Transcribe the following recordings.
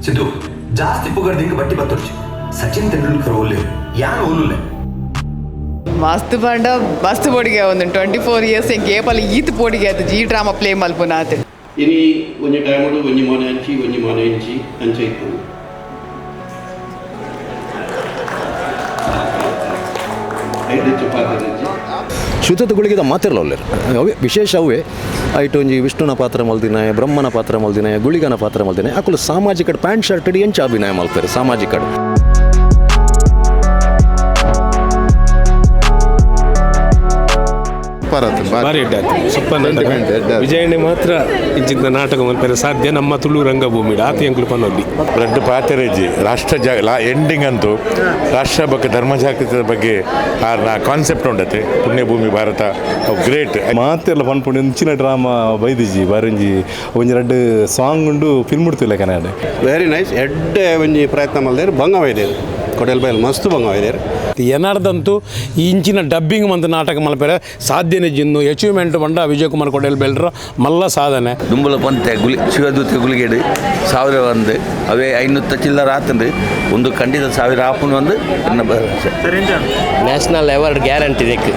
Siddu ಜಾಸ್ತಿ ಪುಗರ್ದಿಂಗ್ ಬಟ್ಟಿ ಬತ್ತೊಡ್ಚಿ ಸಚಿನ್ ತೆಂಡೂಲ್ಕರ್ ಓಲೆ ಯಾನ್ ಓಲುಲೆ ಮಸ್ತ್ ಪಂಡ ಮಸ್ತ್ ಪೋಡಿಗೆ ಒಂದು 24 ಇಯರ್ಸ್ ಎಂಕ್ ಏಪಲ ಈತ್ ಪೋಡಿಗೆ ಆತು G drama play ಮಲ್ಪುನ ಆತು. ಇನಿ ಒಂಜಿ ಟೈಮುಡು ಒಂಜಿ ಮೋನೆ ಅಂಚಿ ಒಂಜಿ ಮೋನೆ ಇಂಚಿ ಅಂಚ ಇತ್ತು. ಐದು ಪಾತ್ರೆ ಶುದ್ಧತೆ ಗುಳಿಗೆದ ಮಾತಿರಲ್ಲ ಒಲ್ಲೆರ್ ಅವೇ ವಿಶೇಷ ಅವೇ ಐಟ್ ಒಂಜಿ ವಿಷ್ಣುನ ಪಾತ್ರ ಮಲ್ದಿನ, ಬ್ರಹ್ಮನ ಪಾತ್ರ ಮಲ್ದಿನ, ಗುಳಿಗನ ಪಾತ್ರ ಮಲ್ದಿನ. ಅಕುಲು ಸಾಮಾಜಿಕ ಪ್ಯಾಂಟ್ ಶರ್ಟ್ ಎಂಚ ಅಭಿನಯ ಮಲ್ಪೆರ್ ಸಾಮಾಜಿಕ. ಭಾರಿ ಎಡ್ಡೆ ಆತು, ಸೂಪರ್ ನಾಟಕ. ವಿಜಯಣ್ಣೆ ಮಾತ್ರ ಇಂಚಿನ ನಾಟಕ ಮಲ್ಪೆರೆ ಸಾಧ್ಯ ನಮ್ಮ ತುಳು ರಂಗಭೂಮಿ ಆತಿ ಅಂಕುಲು ಪನೊಲ್ಲಿ. ರಡ್ಡು ಪಾತೆರೆಜ್ಜಿ ರಾಷ್ಟ್ರ ಜಾ ಲಾ ಎಂಡಿಂಗ್ ಅಂತೂ ರಾಷ್ಟ್ರ ಬಗ್ಗೆ ಧರ್ಮ ಜಾಗೃತದ ಬಗ್ಗೆ ಆರ್ನ ಕಾನ್ಸೆಪ್ಟ್ ಉಂಡತೆ. ಪುಣ್ಯಭೂಮಿ ಭಾರತ ಗ್ರೇಟ್. ಮಾತೆಲ್ಲ ಪನ್ಪುಂಡು ಇಂಚಿನ ಡ್ರಾಮಾ ಬೈದಿಜಿ ಬಾರಿಂಜಿ ಒಂಜಿ ರಡ್ಡು ಸಾಂಗ್ ಉಂಡು ಫಿಲ್ಮ್ ಉಡ್ತಿಲ್ಲ ಕನ್ನಡ. ವೆರಿ ನೈಸ್ ಎಡ್ಡೆ ಒಂಜಿ ಪ್ರಯತ್ನ ಮಲ್ದೇರು ಬಂಗ ಒಯ್ದೇರು ಕೊಡೆಲ್ ಬೈಲ್ ಮಸ್ತ್ ಬಂಗ ಒಯ್ದೇರು. ಏನಾರ್ದಂತೂ ಈ ಇಂಚಿನ ಡಬ್ಬಿಂಗ್ ಮಂತ್ ನಾಟಕ ಮಲ್ಪೆರೆ ಸಾಧ್ಯನೇ ಜಿನ್ನು ಅಚೀವ್ಮೆಂಟ್ ಬಂಡ ವಿಜಯಕುಮಾರ್ ಕೊಡೆಲ್ ಬೆಲ್ರ ಮಲ್ಲ ಸಾಧನೆ. ದುಂಬುಲ ಪಂತೆ ಗುಲಿ ಶಿವದೂತೆ ಗುಳಿಗೇಡು 1000 ಒಂದು ಅವೇ 500 ಚಿಲ್ಲರ ಆತಂದು ಒಂದು ಖಂಡಿತ 1000 ಆಪುನ ಒಂದು ಎನ್ನ ಭರವಸೆ. National award guarantee ಇದಕ್ಕೆ.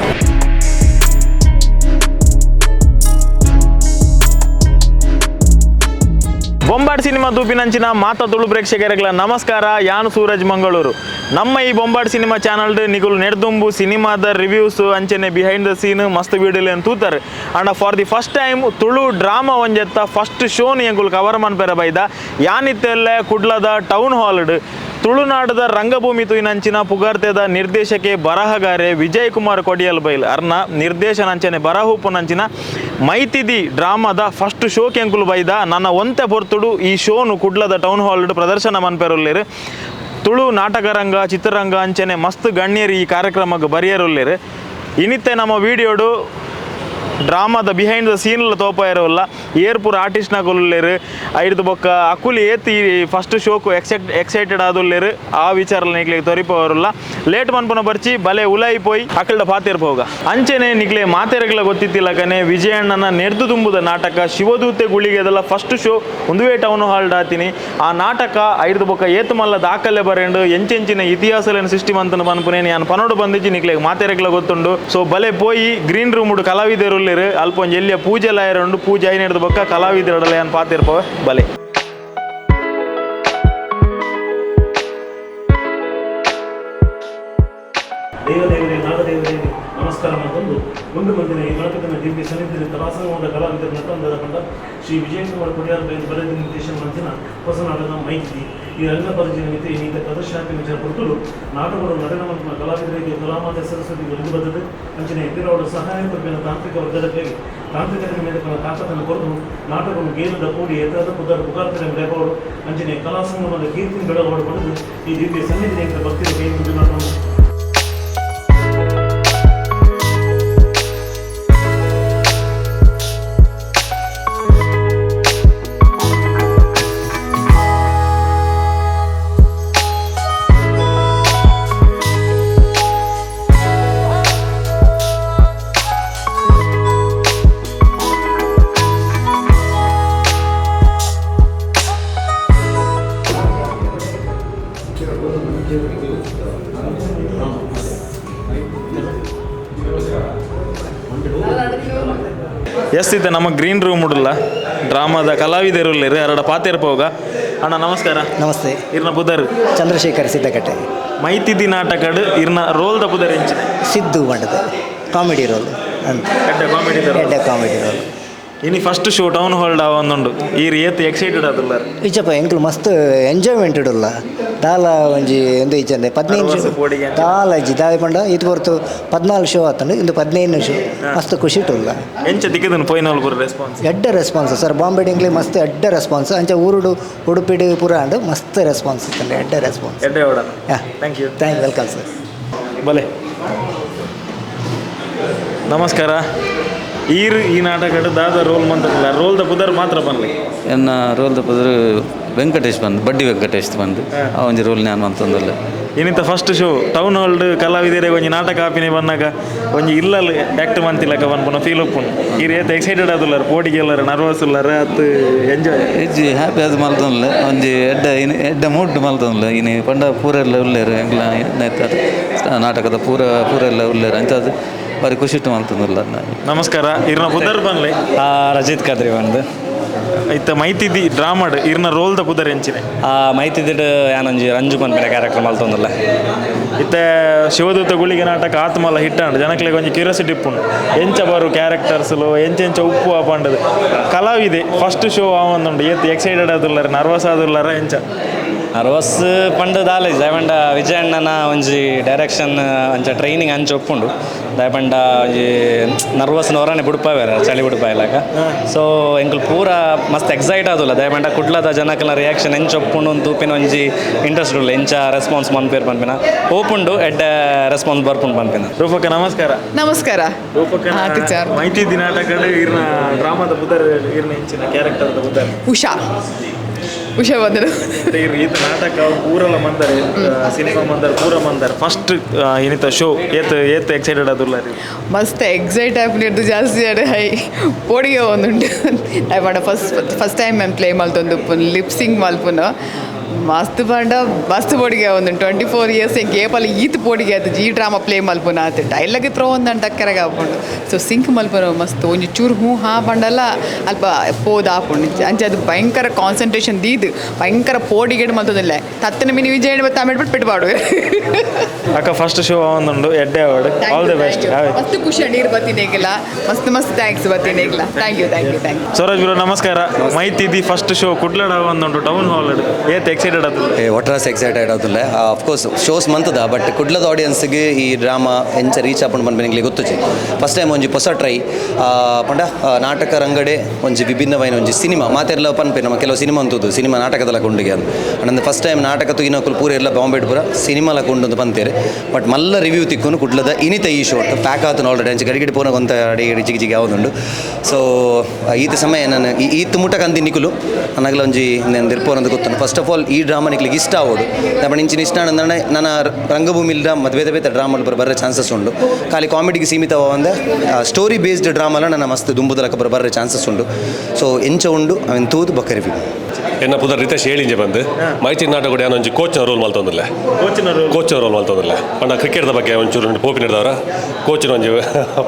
ಬೊಂಬಾಟ್ ಸಿನಿಮಾ ತೂಪಿನಂಚಿನ ಮಾತ ತುಳು ಪ್ರೇಕ್ಷಕರಿಗಳ ನಮಸ್ಕಾರ. ಯಾನು ಸೂರಜ್ ಮಂಗಳೂರು. ನಮ್ಮ ಈ ಬೊಂಬಾಟ್ ಸಿನಿಮಾ ಚಾನಲ್ ನಿಗುಲು ನೆಡ್ದುಂಬು ಸಿನಿಮಾದ ರಿವ್ಯೂಸ್ ಅಂಚನೆ behind the scene ಮಸ್ತ್ ವೀಡಿಯೋಲೆನ್ ತೂತಾರೆ. And for the first time Tulu drama ಒಂಜೆತ್ತ first shown ಎಂಕುಲು ಕವರ್ ಮನ್ಪೆರ ಬೈದ. ಯಾನಿತ್ತೆಲ್ಲೆ ಕುಡ್ಲದ ಟೌನ್ ಹಾಲ್ಡ್ ತುಳುನಾಡದ ರಂಗಭೂಮಿ ತೂಯಿನಂಚಿನ ಪುಗಾರ್ತೆದ ನಿರ್ದೇಶಕೆ ಬರಹಗಾರೆ ವಿಜಯ್ ಕುಮಾರ್ ಕೊಡಿಯಲ್ ಬೈಲ್ ಅರ್ನ ನಿರ್ದೇಶನ ಅಂಚನೆ ಬರಹೂಪುನಂಚಿನ ಮೈತಿದಿ ಡ್ರಾಮಾದ ಫಸ್ಟ್ ಶೋ ಕೆಂಕುಲು ಬೈದ. ನನ್ನ ಒಂತೆ ಪೊರ್ತುಡು ಈ ಶೋನು ಕುಡ್ಲದ ಟೌನ್ ಹಾಲ್ ಪ್ರದರ್ಶನ ಮನ್ಪೆರುಲ್ಲೇರು. ತುಳು ನಾಟಕರಂಗ ಚಿತ್ರರಂಗ ಅಂಚನೆ ಮಸ್ತ್ ಗಣ್ಯರು ಈ ಕಾರ್ಯಕ್ರಮಕ್ಕೆ ಬರಿಯರುಲ್ಲೇರು. ಇನಿತ್ತೆ ನಮ್ಮ ವಿಡಿಯೋಡು ಡ್ರಾಮಾದ ಬಿಹೈಂಡ್ the ಸೀನ್ಲ ತೋಪ ಇರೋಲ್ಲ ಏರ್ಪುರ ಆರ್ಟಿಸ್ಟ್ನ ಕೊಲ್ಲುಲ್ಲೇರು ಐದು ಬೊಕ್ಕ ಅಕುಲಿ ಏತ್ ಈ ಫಸ್ಟ್ ಶೋಕು ಎಕ್ಸೈಟೆಡ್ ಆದುಲ್ಲೇರು. ಆ ವಿಚಾರ ನಿಕ್ಲೆ ತೊರಿಪವರುಲ್ಲ. ಲೇಟ್ ಮನ್ಪುನ ಬರ್ಚಿ ಬಲೆ ಉಲಾಯಿ ಪೋಯಿ ಅಕಲ್ಡ ಪಾತೇರ್ ಪೋಗ. ಅಂಚೆನೆ ನಿಕ್ಲೆ ಮಾತೆರಗ್ಲ ಗೊತ್ತಿತ್ತಿಲ್ಲ ಕನೆ ವಿಜಯಣ್ಣನ ನೆರ್ದು ತುಂಬುದ ನಾಟಕ ಶಿವದೂತೆ ಗುಳಿಗೆದೆಲ್ಲ ಫಸ್ಟ್ ಶೋ ಒಂದುವೇ ಟೌನ್ ಹಾಲ್ ಆತೀನಿ. ಆ ನಾಟಕ ಐದು ಬೊಕ್ಕ ಏತು ಮಲ್ಲ ದಾಖಲೆ ಬರೆಂಡು ಎಂಚೆಂಚಿನ ಇತಿಹಾಸಲೇನು ಸೃಷ್ಟಿ ಮಂತನ ಪನ್ಪುನೆ ಯಾನ್ ಪನೋಡು ಬಂದಿಜ್ಜಿ ನಿಕ್ಲೆ ಮಾತೆರಗ್ಲ ಗೊತ್ತುಂಡು. ಸೊ ಬಲೆ ಪೋಯಿ ಗ್ರೀನ್ ರೂಮ್ ಕಲಾವಿದರುಲ್ಲೇರು ಅಲ್ಪ ಒಂಜಿ ಎಲ್ಲಿಯ ಪೂಜೆ ಲಾಯರುಂಡು ಪೂಜೆ ಐನೆಡ್ದು ಬೊಕ್ಕ ಕಲಾವಿದರಡಲ ಯಾನ್ ಪಾತಿರ್ಪವೆ ಬಲೆ. ದೇವದೇವರೇ ನಾಗದೇವರೇ ನಮಸ್ಕಾರ ಮತ್ತೊಂದು ಗುಂಡು ಮಂದಿನ ಈ ಗಣಪತಿನ ದಿವ್ಯ ಸನ್ನಿಧಿಯಲ್ಲಿ ತಲಾಸಂಗದ ಕಲಾವಿದರ ನಟಂದದ ಕಂಡ ಶ್ರೀ ವಿಜಯಕುಮಾರ್ ಕೊಡಿಯಾರ್ ಬೈಲ್ ಬರೆದ ನಿರ್ದೇಶನ ಮಂಚಿನ ಹೊಸ ನಾಟಕ ಮೈತ್ರಿ ಈ ರಂಗ ಪರಿಚಯ ನಿಮಿತ್ತ ಇನ್ನಿತ ಪ್ರದರ್ಶನಕ್ಕೆ ಮಿಂಚಿನ ಪುರ್ತುಲು ನಾಟಕಗಳು ನಟನ ಮಂತ್ನ ಕಲಾವಿದರಿಗೆ ಕಲಾಮಾತೆ ಸರಸ್ವತಿ ಒಲಿದು ಬದಲು ಅಂಚಿನ ಎಪಿರವರ ಸಹಾಯ ಕೊಬ್ಬಿನ ತಾಂತ್ರಿಕ ವರ್ಗದ ಕೈಗೆ ತಾಂತ್ರಿಕತೆ ಮೇಲೆ ತಾಕತನ್ನು ಕೊರದು ನಾಟಕವನ್ನು ಗೇಲದ ಕೂಡಿ ಎತ್ತರದ ಪುದರ ಪುಗಾರ್ತಾರೆ ರೇಪವರು ಅಂಚಿನ ಕಲಾಸಂಗಮದ ಕೀರ್ತಿನ ಬೆಳಗೋಡು ಪಡೆದು ಈ ದಿವ್ಯ ಸನ್ನಿಧಿ ಭಕ್ತಿಯ ಕೈ ಮುಂದೆ ನಾಟಕವನ್ನು. ಎಸ್ ಇತ್ತೆ ನಮ್ಮ ಗ್ರೀನ್ ರೂಮ್ ಉಡುಲ್ಲ ಡ್ರಾಮಾದ ಕಲಾವಿದರುಲ್ಲೇರು ಅರಡ ಪಾತೇರ್ ಪೋಗ. ಅಣ್ಣ ನಮಸ್ಕಾರ. ನಮಸ್ತೆ. ಇರ್ನ ಪುದರ್? ಚಂದ್ರಶೇಖರ್ ಸಿದ್ದಕಟ್ಟೆ. ಮೈತಿದಿ ನಾಟಕಡ್ ಇರ್ನ ರೋಲ್ ದ ಪುದರ್ ಎಂಚಿನ? ಸಿದ್ದು ಬಂಡದ ಕಾಮಿಡಿ ರೋಲ್ ಅಂತ. ಎಡ್ಡೆ ಕಾಮಿಡಿ. ಎಡ್ಡೆ ಕಾಮಿಡಿ ರೋಲ್. ಇನಿ first show town hall ಒಂದುಂಡು ಈರ್ ಏತ್ ಎಕ್ಸೈಟೆಡ್ ಆದುಲ್ಲಾರ್? ಇಚ್ಚಪ್ಪ ಎಂಕ್ಲು ಮಸ್ತ್ ಎಂಜಾಯ್ಮೆಂಟ್ ಇಡುಲ್ಲ ದಾಲ ಒಂಜಿ ಒಂದು ಇಜ್ಜಂದೆ 15 ಅರವತ್ತು ಶೋ ಪೋಡಿಗೆ ಅಂಚೆ. ದಾಲ ಇಜ್ಜಿ ದಾದ ಪಂಡ ಇದು ಹೊರತು 14 ಶೋ ಆತಂಡು ಇಂದು 15 ಶೋ ಮಸ್ತ್ ಖುಷಿ ಇಟ್ಟುಲ್ಲ. ಎಂಚ ದಿಕ್ಕದನ್ ಪೋಯಿನಲ್ ಪೂರ ರೆಸ್ಪಾನ್ಸ್? ಎಡ್ಡೆ ರೆಸ್ಪಾನ್ಸ್ ಸರ್. ಬಾಂಬೆ ಎಂಕ್ಲೆ ಮಸ್ತ್ ಎಡ್ಡೆ ರೆಸ್ಪಾನ್ಸ್. ಅಂಚ ಊರುಡು ಉಡುಪಿಡು ಪೂರ ಅಂಡು ಮಸ್ತ್ ರೆಸ್ಪಾನ್ಸ್ ಇತ್ತಂಡೆ ಎಡ್ಡೆ ರೆಸ್ಪಾನ್ಸ್. ಎಡ್ಡೆ ಓಡ. ಯಾ. Thank you. Thank welcome sir. ಬಲೆ ನಮಸ್ಕಾರ. ಈರ್ ಈ ನಾಟಕಡ್ ದಾದ ರೋಲ್ ಮಂತಲ್ಲ ರೋಲ್ ದ ಪುದರ್ ಮಾತ್ರ ಪನ್ಲೆ ಎನ್ನ ರೋಲ್ ದ ಪುದರ್ ವೆಂಕಟೇಶ್ ಬಂದು ಬಡ್ಡಿ ವೆಂಕಟೇಶ್ ಬಂದು ಆ ಒಂಜಿ ರೋಲ್ ನಾನು ಅಂತಂದಲ್ಲ ಇನ್ನಿತ ಫಸ್ಟ್ ಶೋ ಟೌನ್ ಹಾಲ್ಡ್ ಕಲಾವಿದರಿಗೆ ಒಂಜಿ ನಾಟಕ ಆಪಿನಿ ಬಂದಾಗ ಒಂಜಿ ಇಲ್ಲಲ್ ಆ್ಯಕ್ಟ್ ಮಂತಿಲಕ ಪನ್ಪುನ ಫೀಲ್ ಉಪ್ಪುಂಡು. ಈರ್ ಏತ್ ಎಕ್ಸೈಟೆಡ್ ಆದುಲ್ಲಾರ, ಪೋಡಿಗೆ ಉಲ್ಲಾರ, ನರ್ವಸ್ ಉಲ್ಲಾರ, ಅತ್ ಎಂಜಾಯ್? ಹೆಚ್ಚು ಹ್ಯಾಪಿ ಅದು ಮಲ್ತೊಂದ್ಲೆ ಒಂಜಿ ಎಡ್ಡ ಇನಿ ಎಡ್ಡ ಮೂಡ್ ಮಲ್ತೊಂದ್ಲೆ ಇನಿ ಪಂಡ ಪೂರೆಲ್ಲ ಉಲ್ಲೇರು ಎಂಕ್ಲ ನಾಟಕದ ಪೂರ ಪೂರೆಲ್ಲ ಉಲ್ಲೇರು ಅಂಚಾದ್ ಬಾರಿ ಖುಷಿಟ್ಟು ಮಲ್ತೊಂದುಲ್ಲ. ನಮಸ್ಕಾರ, ಇರ್ನ ಪುದರ್ ಪನ್ಲೆ. ರಜಿತ್ ಖಾದ್ರಿ ಬಂದು. ಇತ್ತ ಮೈತಿದಿ ಡ್ರಾಮಾಡ್ ಇರ್ನ ರೋಲ್ ದ ಪುದರ್ ಎಂಚಿನೆ? ಮೈತಿದಿಡ್ ಯಾನೊಂಜಿ ರಂಜು ಪನ್ಪಿನ ಕ್ಯಾರೆಕ್ಟರ್ ಮಲ್ತೊಂದುಲ್ಲ. ಇತ್ತೆ ಶಿವದೂತ ಗುಳಿಗೆ ನಾಟಕ ಆತ್ಮಲ ಹಿಟ್ಟಾಂಡ್ ಜನಕ್ಲೆಗ್ ಒಂಜಿ ಕ್ಯೂರಿಯಾಸಿಟಿ ಇಪ್ಪುಂಡು, ಎಂಚ ಬರು ಕ್ಯಾರೆಕ್ಟರ್ಸ್ಲು ಎಂಚ ಉಪ್ಪು ಆಪಂಡದು. ಕಲಾವಿದೆ ಫಸ್ಟ್ ಶೋ ಆವೊಂದುಂಡು, ಏತ್ ಎಕ್ಸೈಟೆಡ್ ಆದುಲ್ಲಾರ, ನರ್ವಸ್ ಆದುಲ್ಲಾರ ಎಂಚ? ನರ್ವಸ್ ಪಂಡ ದಾಲ ದಯಪಂಡ ವಿಜಯಣ್ಣನ ಒಂಜಿ ಡೈರೆಕ್ಷನ್ ಅಂಚ ಟ್ರೈನಿಂಗ್ ಅಂಚ ಒಪ್ಪುಂಡು. ದಯಪಂಡ ಒಂಜಿ ನರ್ವಸ್ ನವರನೆ ಬುಡ್ಪಾವೇರ ಚಳಿ ಬುಡ್ಪಾಯಿಲಾಕ. ಸೊ ಎಂಕುಲು ಪೂರ ಮಸ್ತ್ ಎಕ್ಸೈಟ್ ಆದುಲ್ಲ. ದಯಪಂಡ ಕುಡ್ಲದ ಜನಕಲ ರಿಯಾಕ್ಷನ್ ಎಂಚ ಒಪ್ಪುಂಡು ಅಂತ ತೂಪಿನ ಒಂಜಿ ಇಂಟ್ರೆಸ್ಟ್ ಉಲ್ಲ, ಎಂಚ ರೆಸ್ಪಾನ್ಸ್ ಮನ್ಪೇರ್ ಪನ್ಪಿನ ಓಪುಂಡು, ಎಡ್ಡೆ ರೆಸ್ಪಾನ್ಸ್ ಬರ್ಪುಂಡು ಪನ್ಪಿನ. ರೂಪಕ ನಮಸ್ಕಾರ. ನಮಸ್ಕಾರ. ರೂಪಕ ಮೈತಿದಿ ನಾಟಕಡ್ ಇರ್ನ ಡ್ರಾಮಾದ ಪುದರ್, ಇರ್ನ ಇಂಚಿನ ಕ್ಯಾರೆಕ್ಟರ್ ದ ಪುದರ್? ಉಷಾ. ಉಷಾ ಬಂದರು. ಈತ ನಾಟಕ ಪೂರಲ ಮಂದರೆ, ಸಿನಿಮಾ ಮಂದರ್ ಪೂರ ಮಂದರ್ ಫಸ್ಟ್ ಏನಿತ ಶೋ ಏತ್ ಏತ್ ಎಕ್ಸೈಟೆಡ್ ಆದುಲ್ಲ? ಮಸ್ತ್ ಎಕ್ಸೈಟ್ ಆಪುನಿರ್ದು ಜಾಸ್ತಿ ಆಡ್ ಹೈ ಪೋಡಿಗೆ ಒಂದುಂಡು. ಪಂಡ ಫಸ್ಟ್ ಟೈಮ್ ನಾನು ಪ್ಲೇ ಮಲ್ತೊಂದು ಲಿಪ್ ಸಿಂಗ್ ಮಲ್ಪುನ ಮಸ್ತ್ ಪಂಡ ಮಸ್ತ್ ಪೋಡಿಗೆ ಒಂದುಂಡು. 24 ಇಯರ್ಸ್ ಎಂಕ್ ಏಪಲ ಈತ್ ಪೋಡಿಗೆ ಆತು ಈ ಡ್ರಾಮಾ ಪ್ಲೇ ಮಲ್ಪುನ ಆತು ಡೈಲಾಗ್ ತ್ರೋ ಒಂದಂಟು ಟಕ್ಕರೆಗೆ ಆಪುಂಡು. ಸೊ ಸಿಂಕ್ ಮಲ್ಪುನ ಮಸ್ತ್ ಒಂಜಿ ಚೂರು ಹ್ಞೂ ಹಾ ಪಂಡಲ ಅಲ್ಪ ಪೋದು ಆಪುಂಡು. ಅಂಚೆ ಅದು ಭಯಂಕರ ಕಾನ್ಸಂಟ್ರೇಷನ್ ದೀದು ಭಯಂಕರ ಪೋಡಿಗೇಡು ಮಲ್ತೊಂದಿಲ್ಲ ತತ್ತನ ಮಿನಿ ವಿಜಯ ತಮಿಳ್ ಬಿಟ್ಟು ಪೆಟ್ಟು ಪಾಡುವೆ. ಅಕ್ಕ ಫಸ್ಟ್ ಶೋ ಒಂದುಂಡು ಎಡ್ಡೆ award, all the best. ಮಸ್ತ್ ಖುಷಿ ನೀರು ಬತ್ತೀನೇಗಿಲ್ಲ, ಮಸ್ತ್ ಮಸ್ತ್ thanks ಬತ್ತೀನೇಗಿಲ್ಲ. Thank you thank you thank you. Swaraj bro ನಮಸ್ಕಾರ. ಮೈತಿದಿ ಫಸ್ಟ್ ಶೋ ಕುಡ್ಲಡ ಒಂದುಂಡು ಟೌನ್ ಹಾಲ್, ಏತ್ ಎಕ್ಸೈಟೆಡ್ ಆತು? ಒಟ್ರಾಸ್ ಎಕ್ಸೈಟೆಡ್ ಆದುಲ್ಲ. ಅಫ್ಕೋರ್ಸ್ ಶೋಸ್ ಮಂತದ ಬಟ್ ಕುಡ್ಲದ ಆಡಿಯನ್ಸ್ಗೆ ಈ ಡ್ರಾಮಾ ಎಂಚ ರೀಚ್ ಆಪುಂಡು ಪನ್ಪಿನ ಎಂಕ್ಲೆ ಗೊತ್ತುಜಿ. ಫಸ್ಟ್ ಟೈಮ್ ಒಂಜಿ ಹೊಸ ಟ್ರೈ ಪಂಡ ನಾಟಕ ರಂಗಡೆ ಒಂಜಿ ವಿಭಿನ್ನವಾಯಿನ ಒಂಜಿ ಸಿನಿಮಾ ಮಾತೆರ್ಲ ಪನ್ಪೆ ನಮ್ಮ ಕೆಲವು ಸಿನಿಮಾ ಅಂತದ್ದು ಸಿನಿಮಾ ನಾಟಕದಲ್ಲ ಕೊಂಡಿಗೆ ಅದು ಅಂಡ್ ಫಸ್ಟ್ ಟೈಮ್ ನಾಟಕ ತೂಗಿನಕುಲು ಪೂರ ಎಲ್ಲ ಬಾಂಬೆ ಪೂರ ಸಿನಿಮಾಲ ಕೊಂಡು ಪಂತೇರು. ಬಟ್ ಮಲ್ಲ ರಿವ್ಯೂ ತಿಕ್ಕುನು ಕುಡ್ಲದ ಇನಿತ ಈ ಶೋಟ್ ಪ್ಯಾಕ್ ಆತನು ಆಲ್ರೆಡಿ ಅಂಚೆ ಗಡಿಗಡಿ ಪೋನ ಕೊಂತ ಅಡಿ ಗಡಿ ಜಿಗಿ ಜಿಗಿ ಯಾವುದುಂಡು. ಸೊ ಈತ ಸಮಯ ನಾನು ಈತ ಮುಟ ಕಂತಿ ನಿಕುಲು ನನಗಲ ಒಂಜಿ ನಿರ್ಪೋನಂದು ಗೊತ್ತುಂಡು. ಫಸ್ಟ್ ಆಫ್ ಆಲ್ ಈ ಡ್ರಾಮಾ ನಿಕ್ಲಿಗೆ ಇಷ್ಟ ಆವೋಡು ನಮ್ಮ ಇಂಚಿನ ಇಷ್ಟ ಅಂದ್ರೆ ನನ್ನ ರಂಗಭೂಮಿ ಡ್ರಾಮ ಬೇತೆ ಬೇತೆ ಡ್ರಾಮಾ ಬರ್ರೆ ಚಾನ್ಸಸ್ ಉಂಡು. ಖಾಲಿ ಕಾಮಿಡಿಗೆ ಸೀಮಿತವಾದ ಸ್ಟೋರಿ ಬೇಸ್ಡ್ ಡ್ರಾಮಾಲ ನನ್ನ ಮಸ್ತ್ ದುಂಬುದಲಕ ಬರ್ರೆ ಚಾನ್ಸಸ್ ಉಂಡು. ಸೊ ಎಂಚ ಉಂಡು ಅವನ್ ತೂದು ಬೊಕ್ಕ ರಿವ್ಯೂ. ಎನ್ನ ಪುದರ್ ರಿತೇಶ್ ಹೇಳಿಂಜೆ ಬಂದು ಮೈತಿ ನಾಟಕ ಯಾನೊಂಜಿ ಒಂಜಿ ಕೋಚ್ನ ರೋಲ್ ಮಲ್ತೊಂದಿಲ್ಲ, ಕೋಚ್ನ ರೋಲ್ ಮಲ್ತೊಂದಿಲ್ಲ ಪಂಡ ಕ್ರಿಕೆಟ್ದ ಬಗ್ಗೆ ಒಂಚೂರು ಪೋಪಿ ನೀಡಿದವರ ಕೋಚಿನ ಒಂಜಿ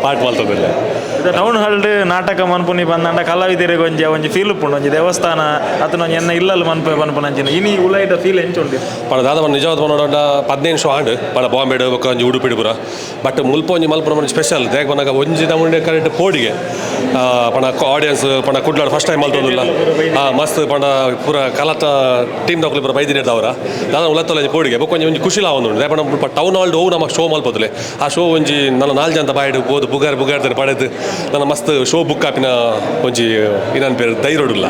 ಪಾರ್ಟ್ ಮಲ್ತೊಂದಿಲ್ಲ. ಟೌನ್ ಹಾಲ್ ನಾಟಕ ಮನ್ಪುನಿ ಬಂದಂಡ ಕಲಾವಿದರಿಗೆ ಒಂಜಿ ಒಂಜಿ ಫೀಲ್ ಉಪ್ಪುಂಡು, ಒಂಜಿ ದೇವಸ್ಥಾನ ಅತನ ಒಂಜಿ ಎನ್ನ ಇಲ್ಲಲ್ ಮನ್ಪೆ ಪನ್ಪುನಂಚಿನ ಇನಿ ಉಲೈಟ ಫೀಲ್ ಎಂಚ ಉಂಡು? ಪಂಡ ದಾದ ನಿಜವಾದ ಮನೋಡ 15 ಶೋ ಆಂಡ್ ಪಂಡ ಬಾಂಬೆ ಬೊಕ್ಕ ಒಂಜಿ ಉಡುಪಿ ಪೂರ ಬಟ್ ಮುಲ್ಪ ಒಂಜಿ ಮಲ್ಪುನ ಒಂಜಿ ಸ್ಪೆಷಲ್ ದೇಗ ಬಂದಾಗ ಒಂಜಿ ನಮೂನೆ ಕರೆಕ್ಟ್ ಪೋಡಿಗೆ ಪಂಡ ಆಡಿಯನ್ಸ್ ಪಂಡ ಕುಡ್ಲಾಡ್ ಫಸ್ಟ್ ಟೈಮ್ ಮಲ್ತೊಂದಿಲ್ಲ ಮಸ್ತ್ ಪಂಡ ಪೂರ ಕಲಾಟ ಟೀಮ್ ದಕ್ಕಲು ಪೂರ ಬೈದಿನ ಅವರ ದಾದ ಉಲತ್ತೊಲ ಪೋಡಿಗೆ ಬೊಕ್ಕ ಒಂಜಿ ಒಂಜಿ ಖುಷಿಲ ಆವೊಂದುಂಡು. ದಾಯೆ ಪಂಡ ಮುಲ್ಪ ಟೌನ್ ಹಾಲ್ ಹೋವು ನಮ್ಮ ಶೋ ಮಲ್ಪೊದುಲೆ ಆ ಶೋ ಒಂಜಿ ನನ್ನ 4 ಜನ ಬಾಯ್ಡ್ ಪೋದು ಬುಗಾರ್ ಬುಗಾರ್ತಾರೆ ಪಡೆದು ನನ್ನ ಮಸ್ತ್ ಶೋ ಬುಕ್ ಆಪಿನ ಒಂಜಿ ಇನ್ನೊಂದು ಪೇರು ಧೈರ್ಯಡುಲ್ಲ.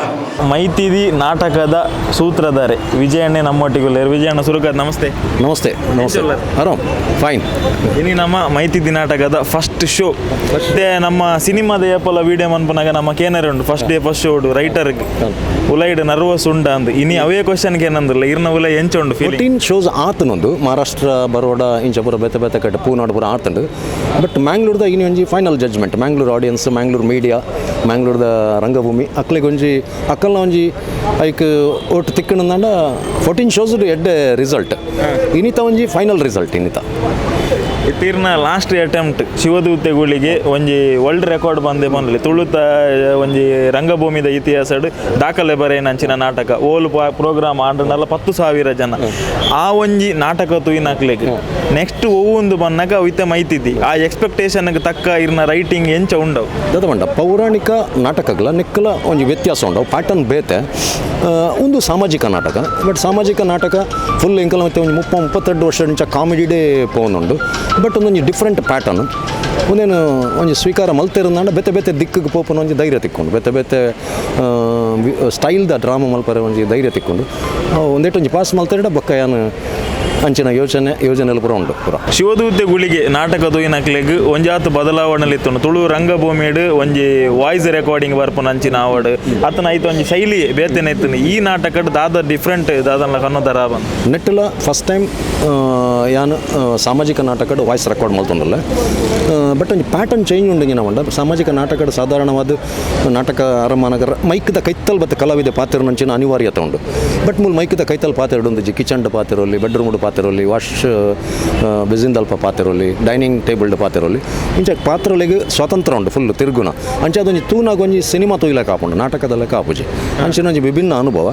ಮೈತಿದಿ ನಾಟಕದ ಸೂತ್ರಧಾರೆ ವಿಜಯಣ್ಣೆ ನಮ್ಮೊಟ್ಟಿಗೆ. ವಿಜಯಣ್ಣ ಸುರುಕಾದ್ ನಮಸ್ತೆ. ನಮಸ್ತೆ ನಮಸ್ತೆ. ಆರಾಮ್ ಫೈನ್. ಇನಿ ನಮ್ಮ ಮೈತಿದಿ ನಾಟಕದ ಫಸ್ಟ್ ಶೋ ಮತ್ತೆ ನಮ್ಮ ಸಿನಿಮಾದ ಏಪಲ ವಿಡಿಯೋ ಮನ್ಪುನಾಗ ನಮ್ಮ ಕೇನರ್ ಉಂಡು first day first show writer ಉಲೈಡ್ nervous ಉಂಡ ಅಂದು ಇನಿ ಅವೇ ಕ್ವಶನ್ ಏನಂದಿಲ್ಲ ಇರ್ನ ಉಲೈ ಎಂಚ ಉಂಡು ಫೀಲಿಂಗ್? 14 ಶೋಸ್ ಆತನೊಂದು ಮಹಾರಾಷ್ಟ್ರ ಬರೋಡ ಇಂಚ ಪೂರ ಬೇತೆ ಬೇತೆ ಕಡೆ ಪೂನಾಡ್ ಪೂರ ಆತಂಡು. ಬಟ್ ಮ್ಯಾಂಗ್ಳೂರ್ದ ಇನಿ ಒಂಜಿ final judgement, Mangalore audience, Mangalore media, ಮ್ಯಾಂಗ್ಳೂರ್ದ ರಂಗಭೂಮಿ ಅಕ್ಲೆಗ್ ಒಂಜಿ ಅಕ್ಕಲ್ನ ಒಂಜಿ ಐಕ್ ಒಟ್ಟು ತಿಕ್ಕಣಂದಾಂಡ 14 ಶೋಸ್ ಎಡ್ಡೆ ರಿಸಲ್ಟ್ ಇನ್ನಿತ ಒಂಜಿ ಫೈನಲ್ ರಿಸಲ್ಟ್ ಇನ್ನಿತ. ತೀರ್ನ ಲಾಸ್ಟ್ ಅಟೆಂಪ್ಟ್ ಶಿವದೂತೆ ಗುಳಿಗೆ ಒಂಜಿ ವರ್ಲ್ಡ್ ರೆಕಾರ್ಡ್ ಬಂದೆ ಬಂದಲಿ ತುಳುತ ಒಂಜಿ ರಂಗಭೂಮಿದ ಇತಿಹಾಸಡ್ ದಾಖಲೆ ಬರೆಯನಂಚಿನ ನಾಟಕ ಓಲು ಪ್ರೋಗ್ರಾಮ್ ಆಂಡನಲ್ಲ 10,000 ಜನ ಆ ಒಂಜಿ ನಾಟಕ ತೂಯಿನಕ್ಲೆಗ್ ನೆಕ್ಸ್ಟ್ ಒವ್ವೊಂದು ಬಂದಾಗ ಅವಿತ ಮೈತಿದ್ದಿ ಆ ಎಕ್ಸ್ಪೆಕ್ಟೇಷನ್ ತಕ್ಕ ಇರ್ನ ರೈಟಿಂಗ್ ಎಂಚ ಉಂಡವು ದಾದ ಪಂಡ ಪೌರಾಣಿಕ ನಾಟಕಗಳ ನಿಕ್ಕಲ ಒಂಜಿ ವ್ಯತ್ಯಾಸ ಉಂಡವು ಪ್ಯಾಟರ್ನ್ ಬೇತೆ. ಒಂದು ಸಾಮಾಜಿಕ ನಾಟಕ ಬಟ್ ಸಾಮಾಜಿಕ ನಾಟಕ ಫುಲ್ ಎಂಕಲ ಮತ್ತೆ ಒಂಜಿ 30-32 ವರ್ಷ ಇಂಚ ಕಾಮಿಡಿಡೇ ಪೋನುಂಡು. ಬಟ್ ಒಂದೊಂಜಿ ಡಿಫ್ರೆಂಟ್ ಪ್ಯಾಟರ್ನ್ ಒಂದೇನು ಒಂಜಿ ಸ್ವೀಕಾರ ಮಲ್ತಿರಂದಾಂಡ ಬೇತೆ ಬೇತೆ ದಿಕ್ಕಿಗೆ ಪೋಪುನ ಒಂಜಿ ಧೈರ್ಯ ತಿಕ್ಕೊಂಡು ಬೇತೆ ಬೇತೆ ಸ್ಟೈಲ್ದ ಡ್ರಾಮಾ ಮಲ್ಪರೆ ಒಂಜಿ ಧೈರ್ಯ ತಿಕ್ಕೊಂಡು ಒಂದೇಟು ಒಂಜಿ ಪಾಸ್ ಮಲ್ತಿರಡ ಬೊಕ್ಕ ಯಾನು ಅಂಚಿನ ಯೋಚನೆ ಯೋಜನೆಲು ಪೂರ ಉಂಡು ಪೂರ. ಶಿವದೂತೆ ಗುಳಿಗೆ ನಾಟಕ ತೂಯಿನಕ್ಲೆಗ್ ಒಂಜಾತ್ ಬದಲಾವಣೆ ಇತ್ತುಂಡು. ತುಳು ರಂಗಭೂಮಿಡ್ ಒಂಜಿ ವಾಯ್ಸ್ ರೆಕಾರ್ಡಿಂಗ್ ಬರ್ಪುನ ಅಂಚಿನ ಆವಡ್ ಅತನ ಐತ ಒಂಜಿ ಶೈಲಿ ಬೇತೆನೆ ಇತ್ತುಂಡು. ಈ ನಾಟಕಡ್ ದಾದ ಡಿಫ್ರೆಂಟ್ ದಾದನ್ಲ ಕನ್ನೋದರ ನೆಟ್ಟಲ ಫಸ್ಟ್ ಟೈಮ್ ಯಾನ್ ಸಾಮಾಜಿಕ ನಾಟಕಡ್ ವಾಯ್ಸ್ ರೆಕಾರ್ಡ್ ಮಲ್ತೊಂದುಲ್ಲೆ. ಬಟ್ ಒಂಜಿ ಪ್ಯಾಟರ್ನ್ ಚೇಂಜ್ ಉಂಡು ಇಂಜಿನ ಸಾಮಾಜಿಕ ನಾಟಕಡ್ ಸಾಧಾರಣವಾದ ನಾಟಕ ಅರಮಾನಗರ ಮೈಕ್ದ ಕೈತಲ್ ಬತ್ತ ಕಲಾವಿದ ಪಾತ್ರನಂಚಿನ ಅನಿವಾರ್ಯತೆ ಉಂಡು. ಬಟ್ ಮೂಲ ಮೈಕ್ದ ಕೈತಲ್ ಪಾತ್ರ ಉಂದು ಕಿಚನ್ಡ್ ಪಾತಿರೋಲಿ, ಬೆಡ್ರೂಮ್ಡ್ ಪಾತಿರೋಲಿ, ವಾಶ್ ಬೆಸಿನ್ದಲ್ಪ ಪಾತಿರೋಲಿ, ಡೈನಿಂಗ್ ಟೇಬಲ್ಡ್ ಪಾತಿರೋಲಿ, ಇಂಚ ಪಾತ್ರಗಳಿಗೆ ಸ್ವಾತಂತ್ರ್ಯ ಉಂಡು ಫುಲ್ ತಿರುಗುಣ. ಅಂಚೆ ಅದೊಂಜಿ ತೂನಾಗ ಒಂಜಿ ಸಿನಿಮಾ ತೂಯ್ಲಕ್ಕ ಆಪುಂಡು, ನಾಟಕದ ಲೆಕ್ಕ ಆಪುಜಿ. ಅಂಚಿನ ಒಂಜಿ ವಿಭಿನ್ನ ಅನುಭವ.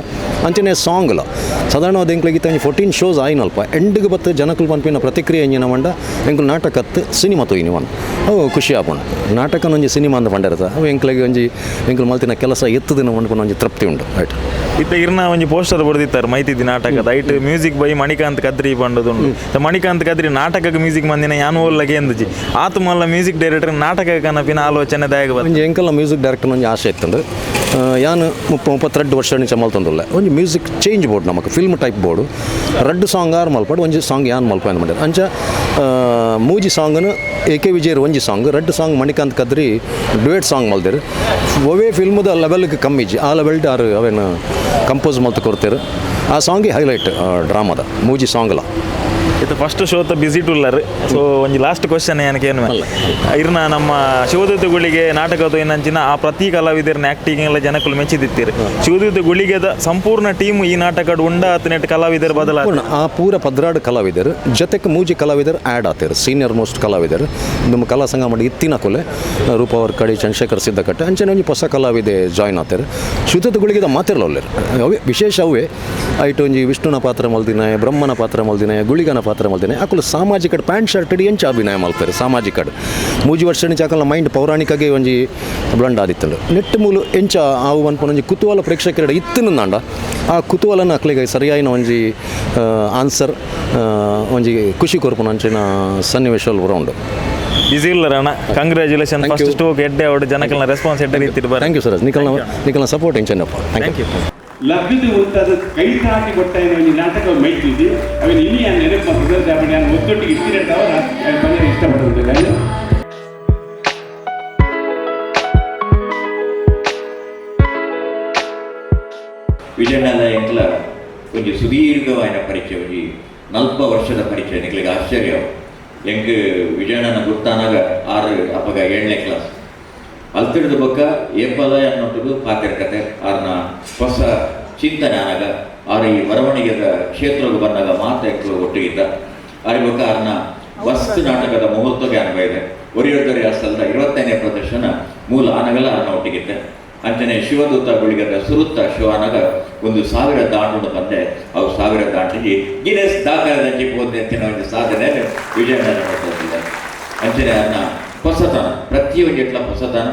ಅಂಚನೆ ಸಾಂಗ್ಲ ಸಾಧಾರಣವಾದ ಎಂಕ್ಲೆಗ್ ಇತ್ತೆ ಒಂಜಿ 14 ಶೋಸ್ ಆಯಿನಲ್ಪ ಎಂಡ್ಗ್ ಬತ್ತು ಜನಕುಲು ಪನ್ಪಿನ ಪ್ರತಿಕ್ರಿಯೆ ಎಂಜಿನ ಪಂಡ ಎಂಕುಲು ನಾಟಕತ್ತು ಸಿನಿಮಾ ತೂಯಿನಿ ಒನ್ ಅವು ಖುಷಿ ಆಪುಂಡು. ನಾಟಕನ ಒಂಜಿ ಸಿನಿಮಾ ಅಂದ್ ಪಂಡಿರ್ತ ಅವು ಎಂಕ್ಲೆಗ್ ಒಂಜಿ ಎಂಕುಲು ಮಲ್ತಿನ ಕೆಲಸ ಎತ್ತುದಿನ ಪನ್ಪಿನ ಒಂಜಿ ತೃಪ್ತಿ ಉಂಡು. ರೈಟ್. ಇತ್ತೆ ಇರ್ನ ಒಂಜಿ ಪೋಸ್ಟರ್ ಬರೆದಿತ್ತಾರೆ ಮೈತಿದ್ದಿ ನಾಟಕದ ಐಟ್ ಮ್ಯೂಸಿಕ್ ಬೈ ಮಣಿಕಾಂತ್ ಕದ್ರಿ ಪಂಡದುಂಡು. ಮಣಿಕಾಂತ್ ಕದ್ರಿ ನಾಟಕಕ್ಕೆ ಮ್ಯೂಸಿಕ್ ಮಂದಿನ ಯಾನು ಓಲ್ಲಗೆ ಎಂದುಜಿ ಆತು ಮಲ್ಲ ಮ್ಯೂಸಿಕ್ ಡೈರೆಕ್ಟರ್ ನಾಟಕ ಕನಪಿನ ಆಲೋಚನೆ ದಾಯಕ ಒಂಜಿ ಎಂಕಲ್ನ ಮ್ಯೂಸಿಕ್ ಡೈರೆಕ್ಟರ್ ಒಂಜಿ ಆಸೆ ಇತ್ತುಂಡು. ಯಾನು 32 ವರ್ಷ ನಿಂಚ ಮಲ್ತೊಂದುಲ್ಲೆ ಒಂಜಿ ಮ್ಯೂಸಿಕ್ ಚೇಂಜ್ ಬೋರ್ಡ್ ನಮಕ್ ಫಿಲ್ಮ್ ಟೈಪ್ ಬೋರ್ಡು ರಡ್ಡು ಸಾಂಗ್ ಆರು ಮಲ್ಪಡು ಒಂಜಿ ಸಾಂಗ್ ಯಾನ್ ಮಲ್ಪ ಮಾಡಿದ್ರು. ಅಂಚ ಮೂಜಿ ಸಾಂಗನು ಎ ಕೆ ವಿಜಯರ್ ಒಂಜಿ ಸಾಂಗ್, ರಡ್ಡು song Manikanth Kadri duet song ಮಲ್ದೇರು. ಒವೇ ಫಿಲ್ಮ್ದ ಲೆವೆಲ್ಗೆ ಕಮ್ಮಿಜಿ ಆ ಲೆವೆಲ್ಡ್ ಆರು ಅವೇನು ಕಂಪೋಸ್ ಮಲ್ತು ಕೊಡ್ತೇರು. ಆ ಸಾಂಗೆ ಹೈಲೈಟ್ ಡ್ರಾಮಾದ ಮೂಜಿ ಸಾಂಗ್ಲ. ಇದು ಫಸ್ಟ್ ಶೋತ ಬಿಸಿ ಟುಲ್ಲರ್. ಸೊ ಒಂಜಿ ಲಾಸ್ಟ್ ಕ್ವಶನ್ ಏನಕ್ಕೆ ಏನು ಇರ್ನ ನಮ್ಮ ಶಿವದೂತ ಗುಳಿಗೆ ನಾಟಕದ ಏನಂಚಿನ ಆ ಪ್ರತಿ ಕಲಾವಿದರನ್ನ ಆ್ಯಕ್ಟಿಂಗ್ ಎಲ್ಲ ಜನಕ್ಕಲು ಮೆಚ್ಚಿದಿತ್ತೀರಿ. ಶಿವದೂತ ಗುಳಿಗೆದ ಸಂಪೂರ್ಣ ಟೀಮ್ ಈ ನಾಟಕದ ಉಂಡ ಹತ್ತನೆಟ್ಟು ಕಲಾವಿದರು ಬದಲ ಆ ಪೂರ 12 ಕಲಾವಿದರು ಜೊತೆಗೆ ಮೂಜಿ ಕಲಾವಿದರು ಆ್ಯಡ್ ಆತೀರು. ಸೀನಿಯರ್ ಮೋಸ್ಟ್ ಕಲಾವಿದರು ನಮ್ಮ ಕಲಾ ಸಂಘ ಮಾಡಿ ಇತ್ತಿನ ಕೊಲೆ ರೂಪಾವರ್ ಕಡಿ ಚಂದ್ರಶೇಖರ್ ಸಿದ್ದಕಟ್ಟೆ ಅಂಚನೆ ಒಂಜಿ ಹೊಸ ಕಲಾವಿದೆ ಜಾಯ್ನ್ ಆತೀರು. ಶಿವದೂತ ಗುಳಿಗೆದ ಮಾತಿರಲ್ಲ ಅವೇ ವಿಶೇಷ ಅವೇ ಐಟ್ ಒಂಜಿ ವಿಷ್ಣುನ ಪಾತ್ರ ಮಲ್ದಿನ, ಬ್ರಹ್ಮನ ಪಾತ್ರ ಮಲ್ದಿನ, ಗುಳಿಗನ ಪಾತ್ರ ಮಲ್ದಿನ ಅಕುಲು ಸಾಮಾಜಿಕ ಪ್ಯಾಂಟ್ ಶರ್ಟ್ ಎಂಚ ಅಭಿನಯ ಮಲ್ಪೇರು ಸಾಮಾಜಿಕ ಮೂಜಿ ವರ್ಷ ಅಕಲ್ನ ಮೈಂಡ್ ಪೌರಾಣಿಕಾಗೆ ಒಂಜಿ ಬ್ಲಂಡ್ ಆದಿತ್ತಂಡು. ನೆಟ್ಟು ಮೂಲು ಎಂಚ ಆವು ಅನ್ಪುನ ಒಂಜಿ ಕುತೂಹಲ ಪ್ರೇಕ್ಷಕರ ಇತ್ತಿನಂದಾಂಡ ಆ ಕುತೂಹಲನ ಅಕ್ಲೆಗೆ ಸರಿಯಾಯಿನ ಒಂಜಿ ಆನ್ಸರ್ ಒಂಜಿ ಖುಷಿ ಕೊರ್ಪುನ ಅಂಚಿನ ಸನ್ನಿವೇಶ ಉಂಡು. ಬಿಸಿ ಇಲ್ಲರಣ್ಣ, ಕಂಗ್ರ್ಯಾಚುಲೇಷನ್. ಫಸ್ಟ್ ಸ್ಟೋಕ್ ಎಡ್ಡೆ ಅವಡು ಜನಕಲ್ನ ರೆಸ್ಪಾನ್ಸ್ ಎಡ್ಡೆ ರೀತಿ. Thank you sir, ನಿಕಲ್ನ ಸಪೋರ್ಟ್ ಎಂಚನಪ್ಪ. Thank you. ಲಗ್ಗದ ಉಂಟಾದ ಕೈ ತಾಟಿ ಕೊಟ್ಟ ಒಂಜಿ ನಾಟಕ ಮೈತಿದ್ದಿ ಅವೇನು ಇನಿ ನೆನಪು ಮಾಡ್ತದೆ. ಒತ್ತೊಟ್ಟಿಗೆ ಇತ್ತಿರಟ್ಟವರ ಬಂದರೆ ಇಷ್ಟಪಡುವುದಿಲ್ಲ. ವಿಜಯಣ್ಣನ ಎಂಕ್ಲ ಒಂಜಿ ಸುದೀರ್ಘವಾದ ಪರಿಚಯ, ಒಂಜಿ 40 ವರ್ಷದ ಪರಿಚಯ. ನಿಕ್ಲಿಗೆ ಆಶ್ಚರ್ಯ ಎಂಕ್ ವಿಜಯಣ್ಣನ ಗುರ್ತಾನಾಗ 6 ಅಪ್ಪಗ 7ನೇ ಕ್ಲಾಸ್ ಅಲ್ತಿಡ್ದ ಬೊಕ್ಕ ಏಪಲ ಅನ್ನೋಟು ಪಾತೆರ ಕತೆ ಆರ್ನ ಹೊಸ ಚಿಂತನೆ ಆನಾಗ ಆರು ಈ ಬರವಣಿಗೆದ ಕ್ಷೇತ್ರಕ್ಕೆ ಬಂದಾಗ ಮಾತ ಎಂಕ್ಲು ಒಟ್ಟಿಗಿದ್ದ ಆರಿ ಬೊಕ್ಕ ಆರ್ನ ವಸ್ತು ನಾಟಕದ ಮುಹೂರ್ತಕ್ಕೆ ಅನ್ವಯ ಇದೆ. ಒರಿಯೊರ್ದೊರಿ ಅಸಲ್ದ 25ನೇ ಪ್ರದರ್ಶನ ಮೂಲ ಆನಗಲ ಆರ್ನ ಒಟ್ಟಿಗಿದ್ದೆ. ಅಂಚನೆ ಶಿವದೂತ ಗುಳಿಗದ ಸುರುತ್ತ ಶಿವನಾಗ 1000 ದಾಂಡು ಬಂದೆ. ಅವು 1000 ದಾಂಟಿಗೆ ಗಿನೆಸ್ ದಾಖಲೆ ಹೋದೆ ಅಂತ ಒಂದು ಸಾಧನೆ ವಿಜಯಣ್ಣ ಮಾಡ್ತಿದ್ದೆ. ಅಂಚನೆ ಅನ್ನ ಹೊಸತನ ಪ್ರತಿಯೊಂದು ಎಟ್ಲ ಹೊಸತನ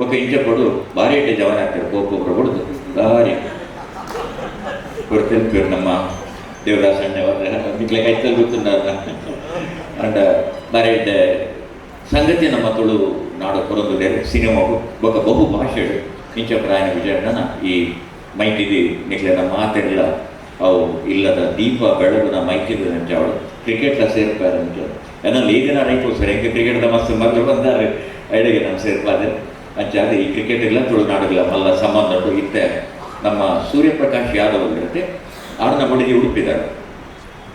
ఒక ಇಂಚ ಪಡು ಭಾರಿ ಎಡ್ಡೆ ಜವನ ಆಗ್ತಾರೆ ಕೋಪೊಬ್ಬರು ಹೊಡೆದು ಭಾರಿ ಕೊಡ್ತಿರ್ತೀವಿ ನಮ್ಮ ದೇವದಾಸ ಅಣ್ಣ ಕೈತಲ್ಲಿ ಗೊತ್ತುಂಡ ಅಂಡ ಭಾರಿ ಎಡ್ಡೆ ಸಂಗತಿ ನಮ್ಮ ತುಳು ನಾಡು ಕೊರೊಂದು ಸಿನಿಮಾಗು ಬೊಕ್ಕ ಬಹು ಭಾಷೆಡು ಇಂಚ ಪ್ರಾಯಣ ವಿಜಯಣ್ಣನ ಈ ಮೈತಿದಿ ನಿಕ್ಲೆನ ಮಾತೆಲ್ಲ ಅವು ಇಲ್ಲದ ದೀಪ ಬೆಳಗುನ ಮೈತಿದ ಅಂಚ ಅವಳು ಕ್ರಿಕೆಟ್ಲ ಸೇರ್ಪಾರೆ ಅಂಚ ಎನ್ನಲ್ಲಿ ಈ ದಿನ ರೈತರು ಸರ್ ಹೆಂಗೆ ಕ್ರಿಕೆಟ್ದ ಮಸ್ತ್ ಮೊದಲು ಬಂದಾರೆ ಐಡಿಗೆ ನಾನು ಸೇರ್ಪಾದೆ ಅಂಚ ಅದೇ ಈ ಕ್ರಿಕೆಟ್ ಇಲ್ಲ ತುಳುನಾಡುಗಳ ಮಲ್ಲ ಸಂಬಂಧ ಉಂಟು. ಇತ್ತೆ ನಮ್ಮ ಸೂರ್ಯಪ್ರಕಾಶ್ ಯಾದವ್ ಇರುತ್ತೆ ಆರನ ಬಡಿಗೆ ಉಡುಪಿದಾರೆ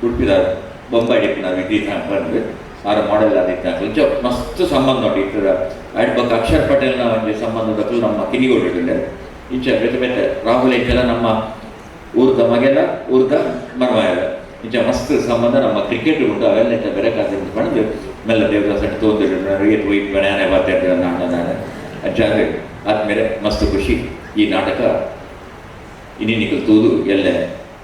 ಉಡುಪಿದಾರೆ ಬೊಂಬೈ ನಾವು ವಿದ್ಯುತ್ ಬಂದು ಆರ ಮಾಡೆಲ್ ಆದಿತ್ತ ಇಂಚ ಮಸ್ತ್ ಸಂಬಂಧ ಉಂಟು ಇತ್ತದ. ಆಯ್ತು ಬೊಕ್ಕ ಅಕ್ಷರ್ ಪಟೇಲ್ನ ಒಂದು ಸಂಬಂಧದ ನಮ್ಮ ಕಿನಿಗೋಡಿದ್ದಾರೆ ಇಂಚ ಬೇತೆ ಬೇತೆ ರಾಹುಲ್ ಇಂಚೆಲ್ಲ ನಮ್ಮ ಊರ್ದ ಮಗೆಲ್ಲ ಊರ್ದ ಮರ್ಮಯಲ್ಲ ಇಂಚ ಮಸ್ತ್ ಸಂಬಂಧ ನಮ್ಮ ಕ್ರಿಕೆಟ್ ಉಂಟು. ಅವೆಲ್ಲ ಇಂಚ ಬೇರೆ ಕಾಸು ಪಡೆದು ಮೆಲ್ಲ ದೇವದಾಸ ತೋಂದು ನಾನೇ ಬರ್ತಾ ನಾನು ನಾನೇ ಅಂಚ ಆದ್ಮೇಲೆ ಮಸ್ತ್ ಖುಷಿ ಈ ನಾಟಕ ಇನಿ ನಿಖಲ್ ತೂದು ಎಲ್ಲ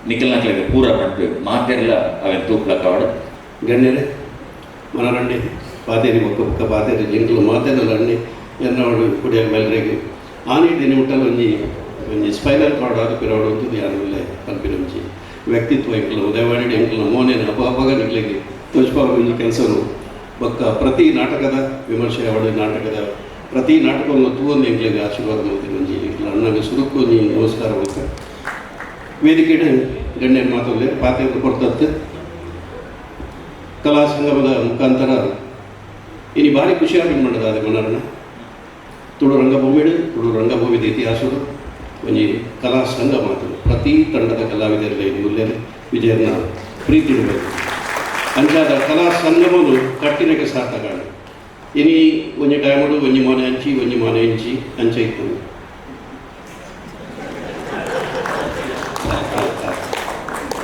ನಿಖಲ್ ನಕ್ಲಿಗೆ ಪೂರ ಪಂಟು ಮಾತೆಲ್ಲ ಅವೆನ್ ತೂಪ್ಲಕ್ಕ ಅವಡು. ಗಣ್ಯರೇ ಮನರಂಡಿ ಪಾತೇರಿ ಬೊಕ್ಕ ಬೊಕ್ಕ ಪಾತೇರಿ ಎಂಕುಲು ಮಾತೆಲ್ಲ ಅಣ್ಣಿ ಎನ್ನವಡು ಕುಡಿಯ ಬೆಲ್ರೆಗ್ ಆನಿ ದಿನ ಮುಟ್ಟಲು ಒಂಜಿ ಒಂಜಿ ಸ್ಪೈನಲ್ ಕಾರ್ಡ್ ಆದ ಪಿರವಡು ಅಂತ ಯಾನಲ್ಲೇ ಪನ್ಪಿನ ಒಂಜಿ ವ್ಯಕ್ತಿತ್ವ ಎಂಕುಲು ಉದಯವಾಣಿ ಎಂಕುಲು ಮೋನೇನು ಅಪ್ಪ ಅಪ್ಪಗ ನಿಕ್ಲೆಗ್ ತೋಜ್ಪಾವ ಒಂಜಿ ಕೆಲಸನು ಬೊಕ್ಕ ಪ್ರತಿ ನಾಟಕದ ವಿಮರ್ಶೆ ಅವಡು ನಾಟಕದ ಪ್ರತಿ ನಾಟಕವನ್ನು ತೂವೊಂದು ಎಂಕ್ಲೆಗ್ ಆಶೀರ್ವಾದ ಮಲ್ತಿನ ಒಂಜಿ ಎಂಕುಲು ಅಣ್ಣಗೆ ಸುರುಕು ಒಂಜಿ ನಮಸ್ಕಾರ ಮಲ್ತ ವೇದಿಕೆಡ್ ಗಣ್ಯರ ಮಾತೊಲ್ಲೆರ್ ಪಾತೆರ್ದ್ ಕೊರ್ತತ್ತು. ಕಲಾ ಸಂಗಮದ ಮುಖಾಂತರ ಇನಿ ಭಾರಿ ಖುಷಿಯಾಗಿ ಮಾಡಿದ ಮನರನ್ನ ತುಳು ರಂಗಭೂಮಿಡು ತುಳು ರಂಗಭೂಮಿದ ಇತಿಹಾಸದ ಒಂಜಿ ಕಲಾ ಸಂಗಮ ಆತುಂಡು. ಪ್ರತಿ ತಂಡದ ಕಲಾವಿದರಲ್ಲಿ ಉಲ್ಲೇನೆ ವಿಜಯನ ಪ್ರೀತಿ ಇಡಬೇಕು. ಅಂಚಾದ ಕಲಾ ಸಂಗಮನು ಕಟ್ಟಿನಕ್ಕೆ ಸಾರ್ಥಕ. ಇನಿ ಒಂಜಿ ಟೈಮುಡು ಒಂಜಿ ಮೋನೆ ಅಂಚಿ ಒಂಜಿ ಮೋನೆ ಇಂಚಿ ಅಂಚೆ ಇತ್ತು.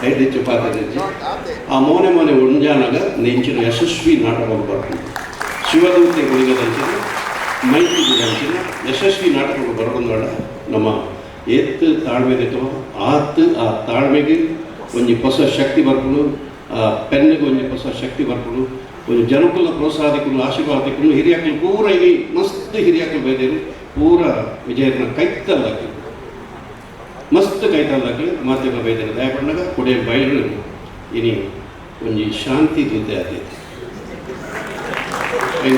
ಐದು ಪಾತ್ರೆ ಆ ಮೋನೆ ಮೋನೆ ಒಂಜಾನಾಗ ನೆಂಚಿನ ಯಶಸ್ವಿ ನಾಟಕ ಬರ್ತದೆ. ಶಿವದೂತೆ ಗುಳಿಗದಂಚಿನ ಮೈತ್ರಿದಂಚಿನ ಯಶಸ್ವಿ ನಾಟಕಗಳು ಬರೋದೊಂದೋಡ ನಮ್ಮ ಏತ್ ತಾಳ್ಮೆ ದೆತ್ತೋ ಆತ್ ಆ ತಾಳ್ಮೆಗೆ ಒಂಜಿ ಹೊಸ ಶಕ್ತಿ ಬರ್ಪುಂಡು, ಆ ಪೆನ್ನಿಗೆ ಒಂಜಿ ಹೊಸ ಶಕ್ತಿ ಬರ್ಪುಂಡು, ಒಂಜಿ ಜನಕುಲ ಪ್ರೋತ್ಸಾಹದಿಕ್ಕುಂಡು, ಆಶೀರ್ವಾದ ದಿಕ್ಕುಂಡು. ಹಿರಿಯಾಕ್ಲು ಪೂರ ಇಲ್ಲಿ ಮಸ್ತ್ ಹಿರಿಯಾಕ್ಲು ಬೈದೇರು ಪೂರ ವಿಜಯನ ಕೈತಲ್ದಾಕಲು ಮಸ್ತ್ ಕೈತಲ್ದಾಕಲು ಮಾಧ್ಯಮ ಬೈದೇರು ದಯಪಣ್ಣಗ ಕೊಡೆ ಬಯಲು ಇನಿ ಒಂಜಿ ಶಾಂತಿ ದೂತೆ ಆತೈತಿ.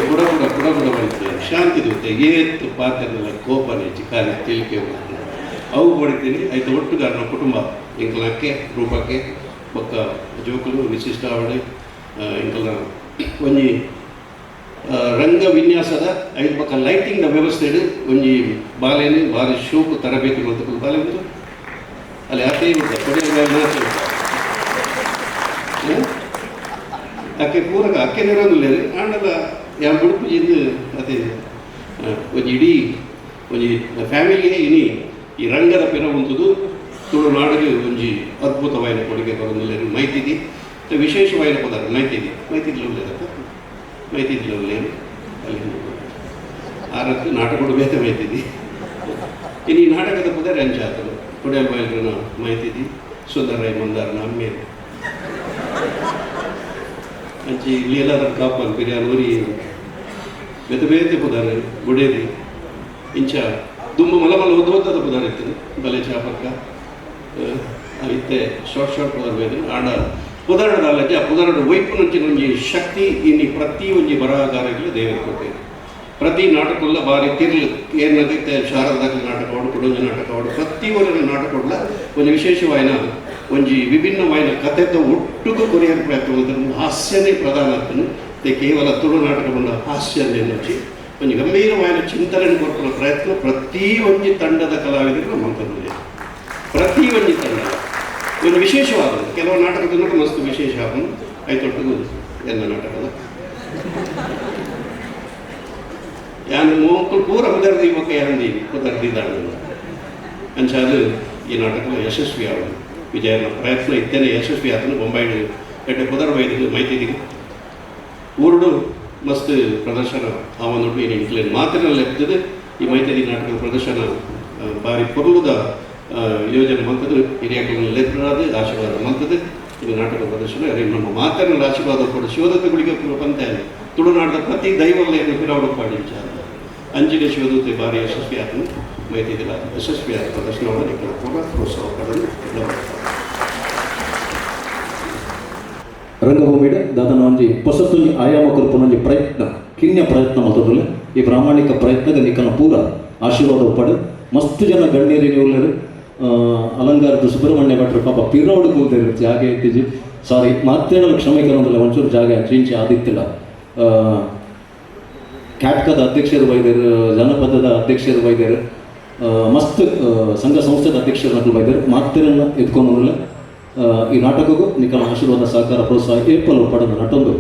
ಕುಡ ಕುಡ ಕುಡ ಕುಡ ಬರುತ್ತೆ ಶಾಂತಿ ದೂತೆ ಏತ್ತು ಪಾತ್ರೆಲ್ಲ ಕೋಪನೆ ಚಿಕಾರಿ ತಿಳಿಕೆ ಅವು ಹೊಡಿತೀನಿ. ಆಯ್ತು ಒಟ್ಟುಗಾರನ ಕುಟುಂಬ ಎಂಕಲಕ್ಕೆ ರೂಪಕ್ಕೆ ಬೊಕ್ಕ ಜೋಕುಲು ವಿಶಿಷ್ಟ ಅವಡೆ ಎಂಕಲ್ನ ಒಂಜಿ ರಂಗ ವಿನ್ಯಾಸದ ಐದು ಪಕ್ಕ ಲೈಟಿಂಗ್ನ ವ್ಯವಸ್ಥೆ ಒಂಜಿ ಬಾಲೆನೆ ಭಾರಿ ಶೋಕು ತರಬೇತಿ ಮತ್ತು ಬಾಲೆ ಉಂಟು ಅಲ್ಲಿ ಅತೇ ಉಂಟು ಕೊಡೆ ಅಕ್ಕೆ ಪೂರಕ ಅಕ್ಕೆ ನೆರೊಂದುಲ್ಲೆರ್ ಆಂಡಲ ಯಾನ್ ಬುಡುಪುಜಿಂದು ಅತೆ ಒಂಜಿ ಇಡೀ ಒಂಜಿ ಫ್ಯಾಮಿಲಿಯೇ ಇನಿ ಈ ರಂಗದ ಪಿರ ಉಂತುದು ತುಳುನಾಡಿಗೆ ಒಂಜಿ ಅದ್ಭುತವಾಯಿನ ಕೊಡುಗೆ ಬರೊಂದುಲ್ಲೆರ್ ಮೈತಿದಿ ವಿಶೇಷವಾಯಿನ ಪದಾರ್ಥ ಮೈತಿದಿ ಮೈತಿದಿಲ ಉಲ್ಲೆರ್ ಮೈತಿದಿಲ ಉಲ್ಲೆರ್ ಅಲ್ಲಿ ಆರತ್ತು ನಾಟಕಡು ಬೇತೆ ಮೈತಿದಿ. ಇನ್ನು ಈ ನಾಟಕದ ಪುದರ್ ಅಂಚಾತನು ಕೊಡೆಲ್ ಬಯಲ್ರನ ಮೈತಿದಿ ಸುಂದರ ಮಂದಾರನ ಅಮ್ಮೇರು ಅಂಚಿ ಲೀಲಾದರ್ ಕಾಪನ್ ಪಿರಿಯಾರ್ ಊರಿ ಬೇತೆ ಬೇತೆ ಪುದಾರ್ ಗುಡೇದಿ ಇಂಚ ದುಂಬು ಮಲ ಮಲ ಒದ್ದು ಒದ್ದದ ಪುದಾರ್ ಇತ್ತು ಬಲೆ ಚಾಪಕ್ಕ ಇತ್ತೆ ಶಾರ್ಟ್ ಶಾರ್ಟ್ ಪುದಾರ್ ಬೇರೆ ಆಂಡ ಪುದರಡ ಅಲ್ಲದೆ ಆ ಪುದರಡ ಒಯ್ಪುನಂಚಿನ ಒಂಜಿ ಶಕ್ತಿ ಇನ್ನು ಪ್ರತಿ ಒಂಜಿ ಬರಹಗಾರರಿಗೆ ದೇವರು ಕೊಟ್ಟೇವೆ. ಪ್ರತಿ ನಾಟಕಲ್ಲ ಬಾರಿ ತಿರ್ಲು ಏನಕ್ಕೆ ಶಾರದಾಗಲಿ ನಾಟಕ ಆಡು ಕೊಡೊಂಜಿ ನಾಟಕ ಆಡು ಪ್ರತಿ ಒಂಜಿ ನಾಟಕ ಒಂಜಿ ವಿಶೇಷವಾಯಿನ ಒಂಜಿ ವಿಭಿನ್ನವಾಯಿನ ಕಥೆತ ಒಟ್ಟುಗು ಕೊರಿಯರ್ ಪ್ರಯತ್ನ ಹಾಸ್ಯನೇ ಪ್ರಧಾನ ಆಗ್ತದೆ. ಕೇವಲ ತುಳು ನಾಟಕವನ್ನು ಹಾಸ್ಯನೇ ಹಚ್ಚಿ ಒಂಜಿ ಗಂಭೀರವಾಯಿನ ಚಿಂತನೆ ಕೊರ್ಪುನ ಪ್ರಯತ್ನ ಪ್ರತಿ ಒಂಜಿ ತಂಡದ ಕಲಾವಿದರು ಮಂತದ್ದು. ಪ್ರತಿ ಒಂಜಿ ತಂಡ ಒಂದು ವಿಶೇಷವಾದ ಕೆಲವು ನಾಟಕದ ಮಸ್ತ್ ವಿಶೇಷ ಆಪನು ಐತೊಟ್ಟುಗು ಎಲ್ಲ ನಾಟಕದ ಯಾನು ಮೋಕುಲು ಪೂರ ಪುದರ್ದಿ ಬೊಕ್ಕ ಯಾಂದಿ ಪುದರ್ದಿದ್ದಾಳೆ ಅಂಚಾದ ಈ ನಾಟಕ ಯಶಸ್ವಿ ಆವಡು ವಿಜಯನ ಪ್ರಯತ್ನ ಇತ್ತೇನೆ ಯಶಸ್ವಿ ಆತನು ಬೊಂಬಾಯಿ ಎಡ್ಡೆ ಪುದರ್ ಬೈದಿಗೆ ಮೈತಿದಿಗೆ ಊರುಡು ಮಸ್ತ್ ಪ್ರದರ್ಶನ ಆವೊಂದುಂಡು. ಏನು ಇಂಕ್ಲೇನ್ ಮಾತಿನಲ್ಲಿ ಎತ್ತದು ಈ ಮೈತಿದಿ ನಾಟಕದ ಪ್ರದರ್ಶನ ಭಾರಿ ಪೊರ್ಲುದ ಯೋಜನೆ ಮಂತದ್ದು ಹಿರಿಯಾಕುలను ಲೆಪ್ಪರಾದ ಆಶೀರ್ವಾದ ಮಂತದ್ದು ಇದು ನಾಟಕ ಪ್ರದರ್ಶನ ನಮ್ಮ ಮಾತಿನಲ್ಲಿ ಆಶೀರ್ವಾದ ಕೊಡು ಶಿವದತ್ತ ಗುಳಿಗೆ ಪಂತೆ ತುಳುನಾಡದ ಪ್ರತಿ ದೈವಲ್ಲ ಪಿರಾವಡು ಪಾಡಿ ಅಂಜಿನ ಶಿವದೂತೆ ಭಾರಿ ಯಶಸ್ವಿ ಆತನು ಮೈತಿದಿಲ್ಲ ಯಶಸ್ವಿಯಾದ ಪ್ರದರ್ಶನವನ್ನು ಪೂರ ಪ್ರೋತ್ಸಾಹ ಪಡೆದು ರಂಗಭೂಮಿಡ್ ದಾದನ ಒಂಜಿ ಪೊಸತ್ತೊಂಜಿ ಆಯಾಮ ಕೊರ್ಪುನ ಒಂಜಿ ಪ್ರಯತ್ನ ಕಿನ್ಯ ಪ್ರಯತ್ನ ಮಲ್ತೊಂದುಲ್ಲೆ. ಈ ಪ್ರಾಮಾಣಿಕ ಪ್ರಯತ್ನದ ನಿಕ್ಕನ ಪೂರ ಆಶೀರ್ವಾದ ಉಪ್ಪಡು. ಮಸ್ತ್ ಜನ ಗಣ್ಯರು ಉಲ್ಲೆರ್ ಅಲಂಕಾರದ ಸುಬ್ರಹ್ಮಣ್ಯ ಭಟ್ರು ಪಾಪ ಪಿರೋಡು ಕೂದೇರು ಜಾಗೆ ಇತ್ತೀಜಿ ಸಾರಿ ಮಾತೇನಲ್ಲ ಕ್ಷಮೆ ಕರೋದಿಲ್ಲ ಒಂಚೂರು ಜಾಗೆ ಅಂಚಿ ಆದಿತ್ತಿಲ್ಲ. ಕ್ಯಾಟ್ಕದ ಅಧ್ಯಕ್ಷರು ಬೈದೇರು, ಜನಪದದ ಅಧ್ಯಕ್ಷರು ಬೈದೇರು, ಮಸ್ತ್ ಸಂಘ ಸಂಸ್ಥೆದ ಅಧ್ಯಕ್ಷರು ನಕಲು ಬೈದೇರು ಮಾತೇನನ್ನ ಎತ್ಕೊಂಡ್ರಲ್ಲ. ಈ ನಾಟಕಕ್ಕೂ ನಿಕ್ಕನ ಆಶೀರ್ವಾದ ಸಹಕಾರ ಪ್ರೋತ್ಸಾಹ ಏಪಲ್ ಪಡೆದ ನಟೊಂದು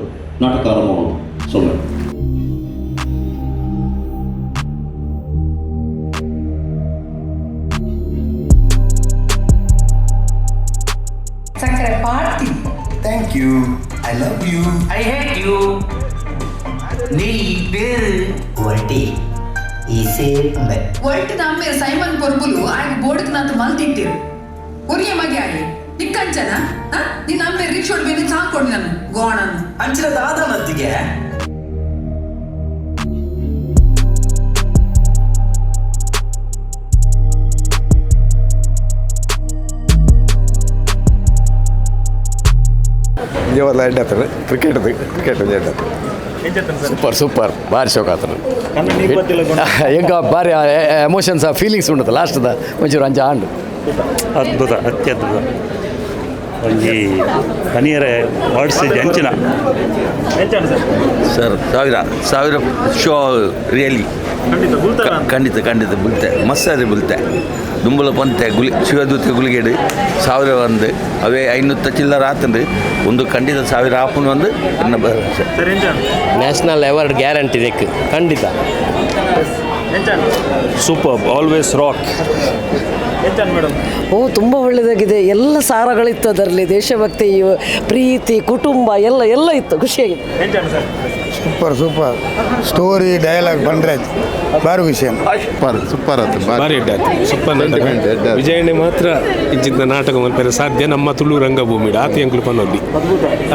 ನಾಟಕ ಆರಂಭ ಮಾಡೋದು ಸೊಳ್ಳೆ. ಸಕ್ಕರೆ party. Thank you. I love you. I hate you. ನೆಯ್ ಬೇರು ಒಲ್ಟಿ ಈ ಸೇರ್ಪುಂಬೆ ಒಲ್ಟಿ ನಮ್ಮೇರು ಸೈಮನ್ ಪೊರ್ಬುಲು ಆಯ್ಕೆ ಬೋರ್ಡ್ಗೆ ನಾತು ಮಲ್ತಿಟ್ಟಿರು ಒರಿಯ ಮಗೆ ಆಯಿ ನಿಕ್ಕಂಚನ ನೀನು ನಮ್ಮೆ ರಿಕ್ಷೋಡ್ ಬೇನೆ ಸಾಕೊಡು ನಾನು ಗೋಣನ್ನು ಅಂಚಿನ ದಾದ ಮತ್ತಿಗೆ ಎಡ್ಡೆ ಕ್ರಿಕೆಟ್ ಕ್ರಿಕೆಟ್ ಎಡ್ಡೆ ಸೂಪರ್ ಸೂಪರ್ ಭಾರಿ ಶೋಕ ಆತನು ಎಂಕ ಭಾರಿ ಎಮೋಷನ್ಸ್ ಫೀಲಿಂಗ್ಸ್ ಉಂಟು ಲಾಸ್ಟ್ದ ಒಂಚೂರು ಅಂಚ ಆಂಡು. ಅದ್ಭುತ, ಅತ್ಯದ್ಭುತ. ಒಂಜಿ ಪನಿಯರ ವರ್ಡ್ಸ್ ಅಂಚಿನ ಸರ್ ಸಾವಿರ ಸಾವಿರ ಶೋ ರಿಯಲಿ ಖಂಡಿತ ಖಂಡಿತ ಬುಲ್ತೆ ಮಸ್ತ್ ಬುಲ್ತೆ ದುಂಬುಲ ಪಂತೆ ಗುಲಿ ಶಿವದೂತೆ ಗುಳಿಗೇಡು ಸಾವಿರ ಒಂದು ಅವೇ 500 ಚಿಲ್ಲರ ಆತಂದು ಒಂದು ಖಂಡಿತ 1000 ಆಪುನ ಒಂದು national award guarantee ದೆಕ್ ಖಂಡಿತ super always rock. ಓ ತುಂಬ ಒಳ್ಳೆಯದಾಗಿದೆ. ಎಲ್ಲ ಸಾರಗಳಿತ್ತು ಅದರಲ್ಲಿ, ದೇಶಭಕ್ತಿ, ಪ್ರೀತಿ, ಕುಟುಂಬ ಎಲ್ಲ ಎಲ್ಲ ಇತ್ತು. ಖುಷಿಯಾಗಿದೆ. Super super story dialogue ಬಂದ್ರೆ ಬಾರಿ ವಿಷಯ. ಸೂಪರ್ ಸೂಪರ್ ಆಯ್ತು, ಭಾರಿ ಎಡ್ಡೆ ಆಯ್ತು. ಸೂಪರ್ ನಾಟಕ. ವಿಜಯಣ್ಣೆ ಮಾತ್ರ ಇಂಚಿನ ನಾಟಕ ಮಲ್ಪೆರೆ ಸಾಧ್ಯ ನಮ್ಮ ತುಳು ರಂಗಭೂಮಿ ಆತಿ ಅಂಕಲು ಪನೊಲ್ಲಿ.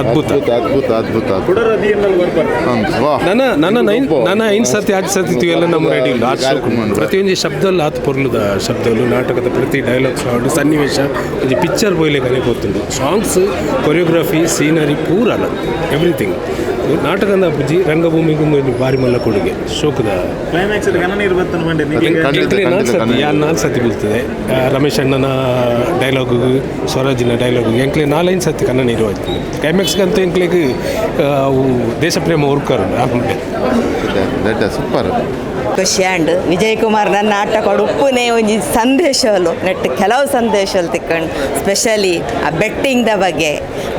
ಅದ್ಭುತ ಅದ್ಭುತ ಅದ್ಭುತ. ನನ್ನ ನನ್ನ ನನ್ನ ಐನ್ ಸತಿ ಆಜ್ ಸತಿ ಎಲ್ಲ ನಮ್ಮ ರೆಡಿ ಇಲ್ಲ. ಪ್ರತಿಯೊಂದು ಶಬ್ದಲ್ಲೂ ಆತು ಪೊರ್ಲುದ ಶಬ್ದಲ್ಲೂ ನಾಟಕದ ಪ್ರತಿ ಡೈಲಾಗ್ಸ್ ಹಾಡು ಸನ್ನಿವೇಶ ಒಂಜಿ ಪಿಕ್ಚರ್ ಬೋಯ್ಲೆ ಕನೆ ಪೋತುಂಡು. Songs, choreography, scenery ಪೂರ ಅಲ್ಲ ಎವ್ರಿಥಿಂಗ್. ನಾಟಕದ ಅಪ್ಪುಜಿ ರಂಗಭೂಮಿಗೆ ಒಂದು ಭಾರಿ ಮಲ್ಲ ಕೊಡುಗೆ ಶೋಕದ. ನಾಲ್ಕು ಸತಿ ಬೀಳ್ತದೆ ರಮೇಶ್ ಅಣ್ಣನ ಡೈಲಾಗು, ಸ್ವರಾಜಿನ ಡೈಲಾಗು ಎಂಕ್ಲೆ 4-5 ಸತಿ ಕನ್ನ ನೀರು ಆಯ್ತದೆ. ಕ್ಲೈಮ್ಯಾಕ್ಸ್ಗಂತೂ ಎಂಕ್ಲೆಗ್ ಅವು ದೇಶಪ್ರೇಮ ವರ್ಕರ್ ಸೂಪರ್. ಖುಷಿ ಆಂಡ್ ವಿಜಯ್ ಕುಮಾರ್ ನನ್ನ ನಾಟಕ ಉಪ್ಪುನೇ ಒಂಜಿ ಸಂದೇಶಲು ನೆಟ್ ಕೆಲವು ಸಂದೇಶಲು ತಿಕ್ಕೊಂಡು, ಸ್ಪೆಷಲಿ ಆ ಬೆಟ್ಟಿಂಗ್ದ ಬಗ್ಗೆ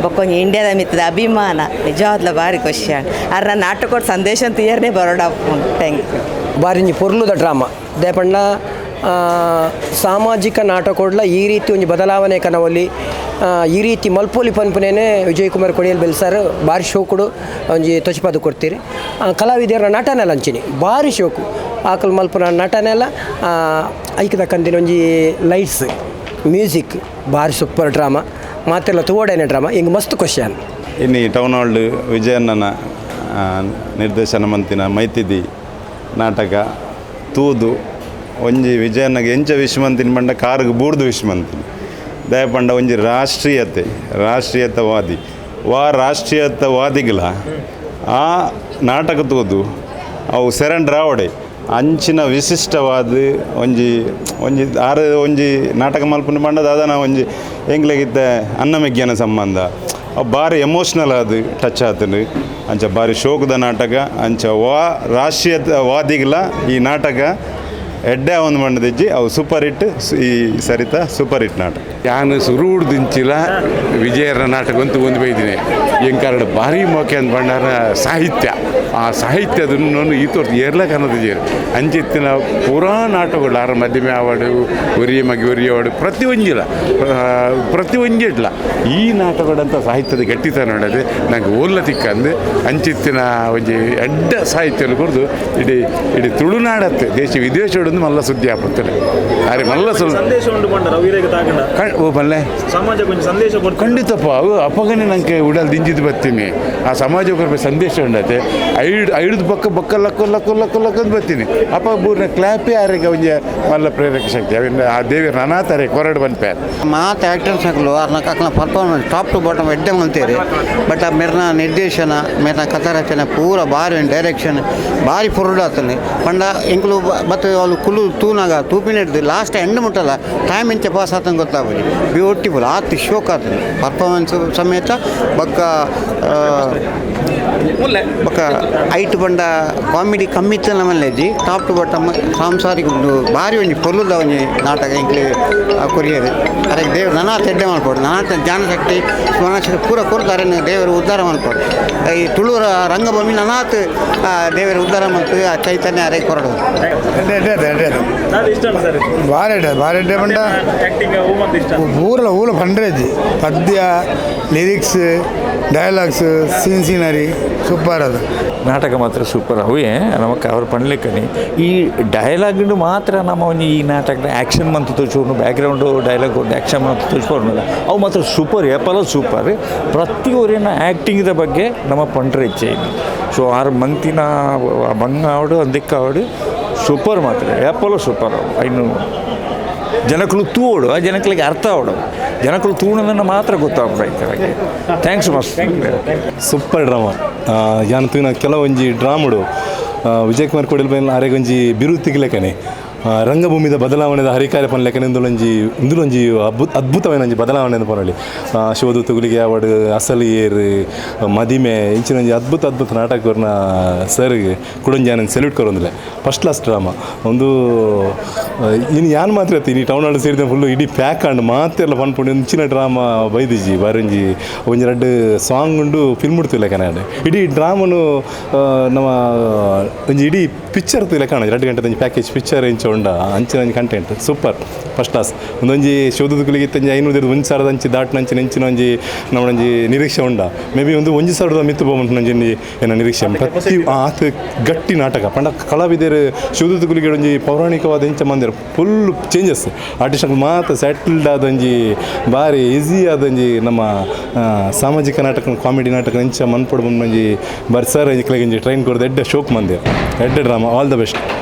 ಬೊಕ್ಕೊಂಜಿ ಇಂಡಿಯಾದ ಮಿತ್ತದ ಅಭಿಮಾನ ನಿಜವಾದ್ಲ ಭಾರಿ ಖುಷಿ ಆಂಡ್. ಆರ್ ನನ್ನ ನಾಟಕ ಸಂದೇಶ ಅಂತ ಇಯರ್ನೇ ಬರೋಡ. Thank you. ಬಾರಿಂಜಿ ಪೊರ್ಲುದ ಡ್ರಾಮಾ ದೇಪಣ್ಣ ಸಾಮಾಜಿಕ ನಾಟಕೊಡ್ಲ ಈ ರೀತಿ ಒಂಜಿ ಬದಲಾವಣೆ ಕನವಲ್ಲಿ ಈ ರೀತಿ ಮಲ್ಪೋಲಿ ಪನ್ಪುನೇನೆ ವಿಜಯ್ ಕುಮಾರ್ ಕೊಡಿಯಲ್ ಬೆಲ್ಸಾರ್ ಭಾರಿ ಶೋಕುಡು ಒಂಜಿ ತೊಚಿಪಾದು ಕೊಡ್ತೀರಿ. ಕಲಾವಿದರ ನಟನೆಲ್ಲ ಅಂಚಿನಿ ಭಾರಿ ಶೋಕು ಆಕಲ್ ಮಲ್ಪುನ ನಟನೆಲ್ಲ ಐಕ್ ತಕ್ಕಂದಿನ ಒಂಜಿ ಲೈಟ್ಸ್ ಮ್ಯೂಸಿಕ್ ಭಾರಿ ಸೂಪರ್ ಡ್ರಾಮಾ ಮಾತೆಲ್ಲ ತೋಡೇನೆ ಡ್ರಾಮಾ ಹಿಂಗೆ ಮಸ್ತ್ ಕ್ವಶನ್. ಇನ್ನು ಟೌನ್ ಹಾಲ್ ವಿಜಯಣ್ಣನ ನಿರ್ದೇಶನ ಮಂತಿನ ಮೈತಿದಿ ನಾಟಕ ತೂದು ಒಂಜಿ ವಿಜಯಣ್ಣಗೆ ಎಂಚ ವಿಶ್ಮಂತಿನ ಪಂಡ ಕಾರಿಗೆ ಬೂರ್ದು ವಿಶ್ಮಂತಿನಿ ದಯಪಂಡ ಒಂಜಿ ರಾಷ್ಟ್ರೀಯತೆ ರಾಷ್ಟ್ರೀಯತವಾದಿ ವಾ ರಾಷ್ಟ್ರೀಯತವಾದಿಗಳ ಆ ನಾಟಕ ತೂದು ಅವು ಸೆರೆಂಡರ್ ಆವಡೆ ಅಂಚಿನ ವಿಶಿಷ್ಟವಾದ ಒಂಜಿ ಒಂಜಿ ಆರು ಒಂಜಿ ನಾಟಕ ಮಲ್ಪುನ ಪಂಡ ದಾದನ ಒಂಜಿ ಎಂಗ್ಲೆಗಿತ್ತ ಅನ್ನಮೆಗ್ಗಿನ ಸಂಬಂಧ ಅವು ಭಾರಿ ಎಮೋಷ್ನಲ್ ಅದು ಟಚ್ ಆತನು ಅಂಚ ಭಾರಿ ಶೋಕದ ನಾಟಕ ಅಂಚ ವಾ ರಾಷ್ಟ್ರೀಯವಾದಿಗಳ ಈ ನಾಟಕ ಎಡ್ಡೆ ಒಂದು ಮಂಡದಿಜ್ಜಿ ಅವು ಸೂಪರ್ ಹಿಟ್ ಈ ಸರಿತ ಸೂಪರ್ ಹಿಟ್ ನಾಟಕ. ಯಾನು ಸುರುಡ್ದಿಂಚಿಲ ವಿಜಯರ ನಾಟಕ ಅಂತೂ ಒಂದು ಬೈದಿನಿ ಎಂಕಾರಡ ಭಾರಿ ಮೋಕೆ ಅಂದ್ ಬಂಡಾರ ಸಾಹಿತ್ಯ ಆ ಸಾಹಿತ್ಯದನ್ನು ಈ ತೋರ್ತು ಏರ್ಲಕ್ಕೆ ಅನ್ನೋದು ಅಂಚಿತ್ತಿನ ಪೂರಾ ನಾಟಕಗಳು ಆರ ಮಧ್ಯಮೆ ಆವಾಡು ಒರಿಯ ಮಗಿ ಒರಿಯವಾಡು ಪ್ರತಿ ಒಂಜಿಲ್ಲ ಪ್ರತಿ ಒಂಜಿಡ್ಲ ಈ ನಾಟಕಗಳಂಥ ಸಾಹಿತ್ಯದ ಗಟ್ಟಿತನ ನೋಡೋದು ನಂಗೆ ಓಲ್ಲ ತಿಕ್ಕಂದು ಅಂಚಿತ್ತಿನ ಒಂಜಿ ಎಡ್ಡ ಸಾಹಿತ್ಯ ಕೊರ್ದು ಇಡೀ ಇಡೀ ತುಳುನಾಡತ್ತೆ ದೇಶ ವಿದೇಶದೊಂದು ಮಲ್ಲ ಸುದ್ದಿ ಆಪುತ್ತಲೆ ಅರೆ ಮಲ್ಲ ಸಂದೇಶ ಉಂಟು ಪಂಡರ ವೀರಗೆ ತಾಕಂಡ ಓ ಬಲ್ಲೆ ಸಮಾಜಕ್ಕೆ ಒಂಜಿ ಸಂದೇಶ ಕೊಡ್ತಾರೆ ಖಂಡಿತಪ್ಪ ಅವು ಅಪ್ಪಗನೆ ನಂಗೆ ಉಡಲ್ ದಿಂಜಿದ್ದು ಬರ್ತೀನಿ ಆ ಸಮಾಜಕ್ಕೆ ಸಂದೇಶ ಉಂಡತೆ ಐದು ಐದು ಬಕ್ಕ ಬಕ್ಕ ಲಕ್ಕ ಲಕ್ಕ ಲಕ್ಕ ಲಕ್ಕ ಅಂತ ಬರ್ತೀನಿ ಅಪ್ಪ ಬೂರ್ನ ಕ್ಲಾಪೇ ಆರಿಗೆ ಒಂಜಿ ಮಲ್ಲ ಪ್ರೇರಕ ಶಕ್ತಿ ಅವಿನ ಆ ದೇವಿಯರ ಅನಾಥರೆ ಕೊರಡು ಬಂದ್ಪೆ ಮಾತು ಆ್ಯಕ್ಟರ್ಸ್ ಹಾಕಲು ಅರ್ನ ಅಕ್ನ performance top two bottom ಎಡ್ಡೆ ಅಂತೀರಿ. ಬಟ್ ಆ ಮೇರ್ನ ನಿರ್ದೇಶನ ಮೇರ್ನ ಕಥಾ ರಚನೆ ಪೂರ ಭಾರಿ ಡೈರೆಕ್ಷನ್ ಭಾರಿ ಪುರುಡು ಆತನೆ ಪಂಡ ಎಂಕ್ಲು ಮತ್ತು ಅವ್ಳು ಕುಲು ತೂನಾಗ ತೂಪಿನ ಹಿಡ್ದು ಲಾಸ್ಟ್ ಎಂಡ್ ಮುಟ್ಟಲ್ಲ ಟೈಮ್ ಇಂಚೆ ಪಾಸ್ ಆತನ ಗೊತ್ತಾಗ್ಬೋದು. ಬ್ಯೂಟಿಫುಲ್ ಆತು ಶೋಕ್ ಆತನೆ ಪರ್ಫಾರ್ಮೆನ್ಸ್ ಸಮೇತ ಬಕ್ಕ ಬೊಕ್ಕ ಐಟ್ ಬಂಡ ಕಾಮಿಡಿ ಕಮ್ಮಿ ಇತ್ತು ನಮ್ಮಲ್ಲಿ top two bottom ಸಾಂಸಾರಿಕ ಭಾರಿ ಒಂಜಿ ಪೊರ್ಲುದ ಒಂಜಿ ನಾಟಕ ಎಂಕ್ಲೆ ಕೊರಿಯರ್ ಅದಕ್ಕೆ ದೇವರು ನಾನಾ ತೆಡ್ಡೆ ಮಲ್ಪೊಡು ನಾನಾ ಜ್ಞಾನಶಕ್ತಿ ಸ್ಮರಣಶಕ್ತಿ ಪೂರ ಕೊರ್ತಾರೆ ದೇವರು ಉದ್ಧಾರ ಮಲ್ಪೊಡು ಈ ತುಳುವರ ರಂಗಭೂಮಿ ನನಾತ್ ದೇವರ ಉದ್ಧಾರ ಮಲ್ತು ಆ ಚೈತನ್ಯ ಅರೆ ಕೊರಡು. ಭಾರಿ ಭಾರಿ ಎಡ್ಡೆ ಪಂಡ ಊರಲ ಊಲ ಪಂಡ್ರೇಜಿ ಪದ್ಯ lyrics dialogues scene scenery super ಅದು ನಾಟಕ ಮಾತ್ರ ಸೂಪರ್. ಅವೇ ನಮಕ್ ಅವ್ರು ಪಣ್ಲಿಕ್ಕನಿ ಈ ಡೈಲಾಗ್ ಮಾತ್ರ ನಮ್ಮ ಒಂಜಿ ಈ ನಾಟಕದ ಆ್ಯಕ್ಷನ್ ಮಂತ್ ತೋಚೋನು background dialogue action month ತೋಚ್ಬೋರ್ನಲ್ಲ ಅವು ಮಾತ್ರ ಸೂಪರ್ ಏಪಲ ಸೂಪರ್. ಪ್ರತಿಯೊರಿನ ಆ್ಯಕ್ಟಿಂಗ್ದ ಬಗ್ಗೆ ನಮ್ಮ ಪಂಡ್ರೆ ಇಚ್ಛೆ. ಸೊ ಆರು ಮಂತಿನ ಬಂಗ ಆವಡು ಅಂದಿಕ್ಕ ಆವಡು ಸೂಪರ್ ಮಾತ್ರ ಏಪಲ ಸೂಪರ್. ಇನ್ನು ಜನಕ್ಕಳು ತೂಡು ಆ ಜನಗಳಿಗೆ ಅರ್ಥ ಆವಡು ಜನಕ್ಕಳು ತೂಣದನ್ನು ಮಾತ್ರ ಗೊತ್ತಾಗ್ಬಿಡೈತೆ. Thanks ಮಸ್ತ್ ಸೂಪರ್ ಡ್ರಾಮಾ. ಯಾನ್ ತೂಯಿನ ಕೆಲವೊಂಜಿ ಡ್ರಾಮುಡು ವಿಜಯ್ ಕುಮಾರ್ ಕೊಡಿಲ್ ಬೈಲ್ ಆರೆಗೊಂಜಿ ಬಿರು ತಿಗ್ಲೆಕನೆ ರಂಗಭೂಮಿದ ಬದಲಾವಣೆದ ಹರಿಕಾರ್ಯ ಪನ್ಲೆಕ್ಕನೆ ಇಂದುಲೊಂಜಿ ಇಂದುಲೊಂಜಿ ಅದ್ಭುತವಾಯಿನ ಒಂಜಿ ಬದಲಾವಣೆ ಪನೊಲಿ. ಶಿವದೂತ ಗುಳಿಗೆ ಆವಡ್, ಅಸಲ್ ಏರ್, ಮದಿಮೆ ಇಂಚಿನ ಒಂಜಿ ಅದ್ಭುತ ಅದ್ಭುತ ನಾಟಕ ಕೊರ್ನ ಸರ್ ಕುಡೊಂಜಿ ಯಾನ್ ಸೆಲ್ಯೂಟ್ ಕೊರೊಂದುಲ್ಲೆ. ಫಸ್ಟ್ ಕ್ಲಾಸ್ ಡ್ರಾಮಾ ಒಂದು ಇನಿ ಯಾನ್ ಮಾತ್ರ ಇನಿ ಟೌನ್ ಹಾಲ್ ಸೇರಿದ ಫುಲ್ ಇಡೀ ಪ್ಯಾಕ್ ಆಂಡ್ ಮಾತೆರ್ಲ ಪನ್ಪುಂಡು ಇಂಚಿನ ಡ್ರಾಮಾ ಬೈದಿಜಿ ಬಾರಿಂಜಿ ಒಂಜಿ ರಡ್ಡ್ ಸಾಂಗ್ ಉಂಡು ಫಿಲ್ಮ್ ಉಡ್ತಿಲ್ಲ ಕನ್ನಡ ಇಡೀ ಡ್ರಾಮನು ನಮ್ಮ ಒಂಜಿ ಇಡೀ ಪಿಕ್ಚರ್ ಲೆಕ್ಕ 2 ಗಂಟೆ ಒಂಜಿ ಪ್ಯಾಕೇಜ್ ಪಿಕ್ಚರ್ ಇಂಚ ಉಂಡ ಅಂಚಿನ ಒಂಜಿ ಕಂಟೆಂಟ್ ಸೂಪರ್ ಫಸ್ಟ್ ಕ್ಲಾಸ್. ಒಂದೊಂಜಿ ಶಿವದೂತಗಳಿಗೆ ಇತ್ತಂಜಿ 500 1000 ಅಂಚಿ ದಾಟ್ನಂಚಿನ ಇಂಚಿನ ಒಂಜಿ ನಮ್ಮೊಂಜಿ ನಿರೀಕ್ಷೆ ಉಂಡ ಮೇ ಬಿ ಒಂದು 1000 ಮಿತ್ತು ಪೋಪುಂಡು ಒಂಜಿ ಏನ ನಿರೀಕ್ಷೆ. ಪ್ರತಿ ಆತ್ ಗಟ್ಟಿ ನಾಟಕ ಪಂಡ ಕಲಾವಿದರು ಶಿವದೂತಗಳಿಗೆ ಒಂಜಿ ಪೌರಾಣಿಕವಾದ ಇಂಚ ಮಂದಿರ ಫುಲ್ ಚೇಂಜಸ್ ಆರ್ಟಿಸ್ಟ್ ಮಾತ್ರ ಸೆಟಲ್ಡ್ ಆದ ಒಂಜಿ ಬಾರಿ ಈಸಿ ಆದ ಒಂಜಿ ನಮ್ಮ ಸಾಮಾಜಿಕ ನಾಟಕ ಕಾಮಿಡಿ ನಾಟಕ ಇಂಚ ಮನ್ಪೊಡು ಒಂಜಿ ಬಾರಿ ಸರ್ ಇಂಚ ಒಂಜಿ ಟ್ರೈನ್ ಕೊರ್ದು ಎಡ್ಡೆ ಶೋಕ್ ಮಂದಿರ ಎಡ್ಡೆ ಡ್ರಾಮಾ ಆಲ್ the best.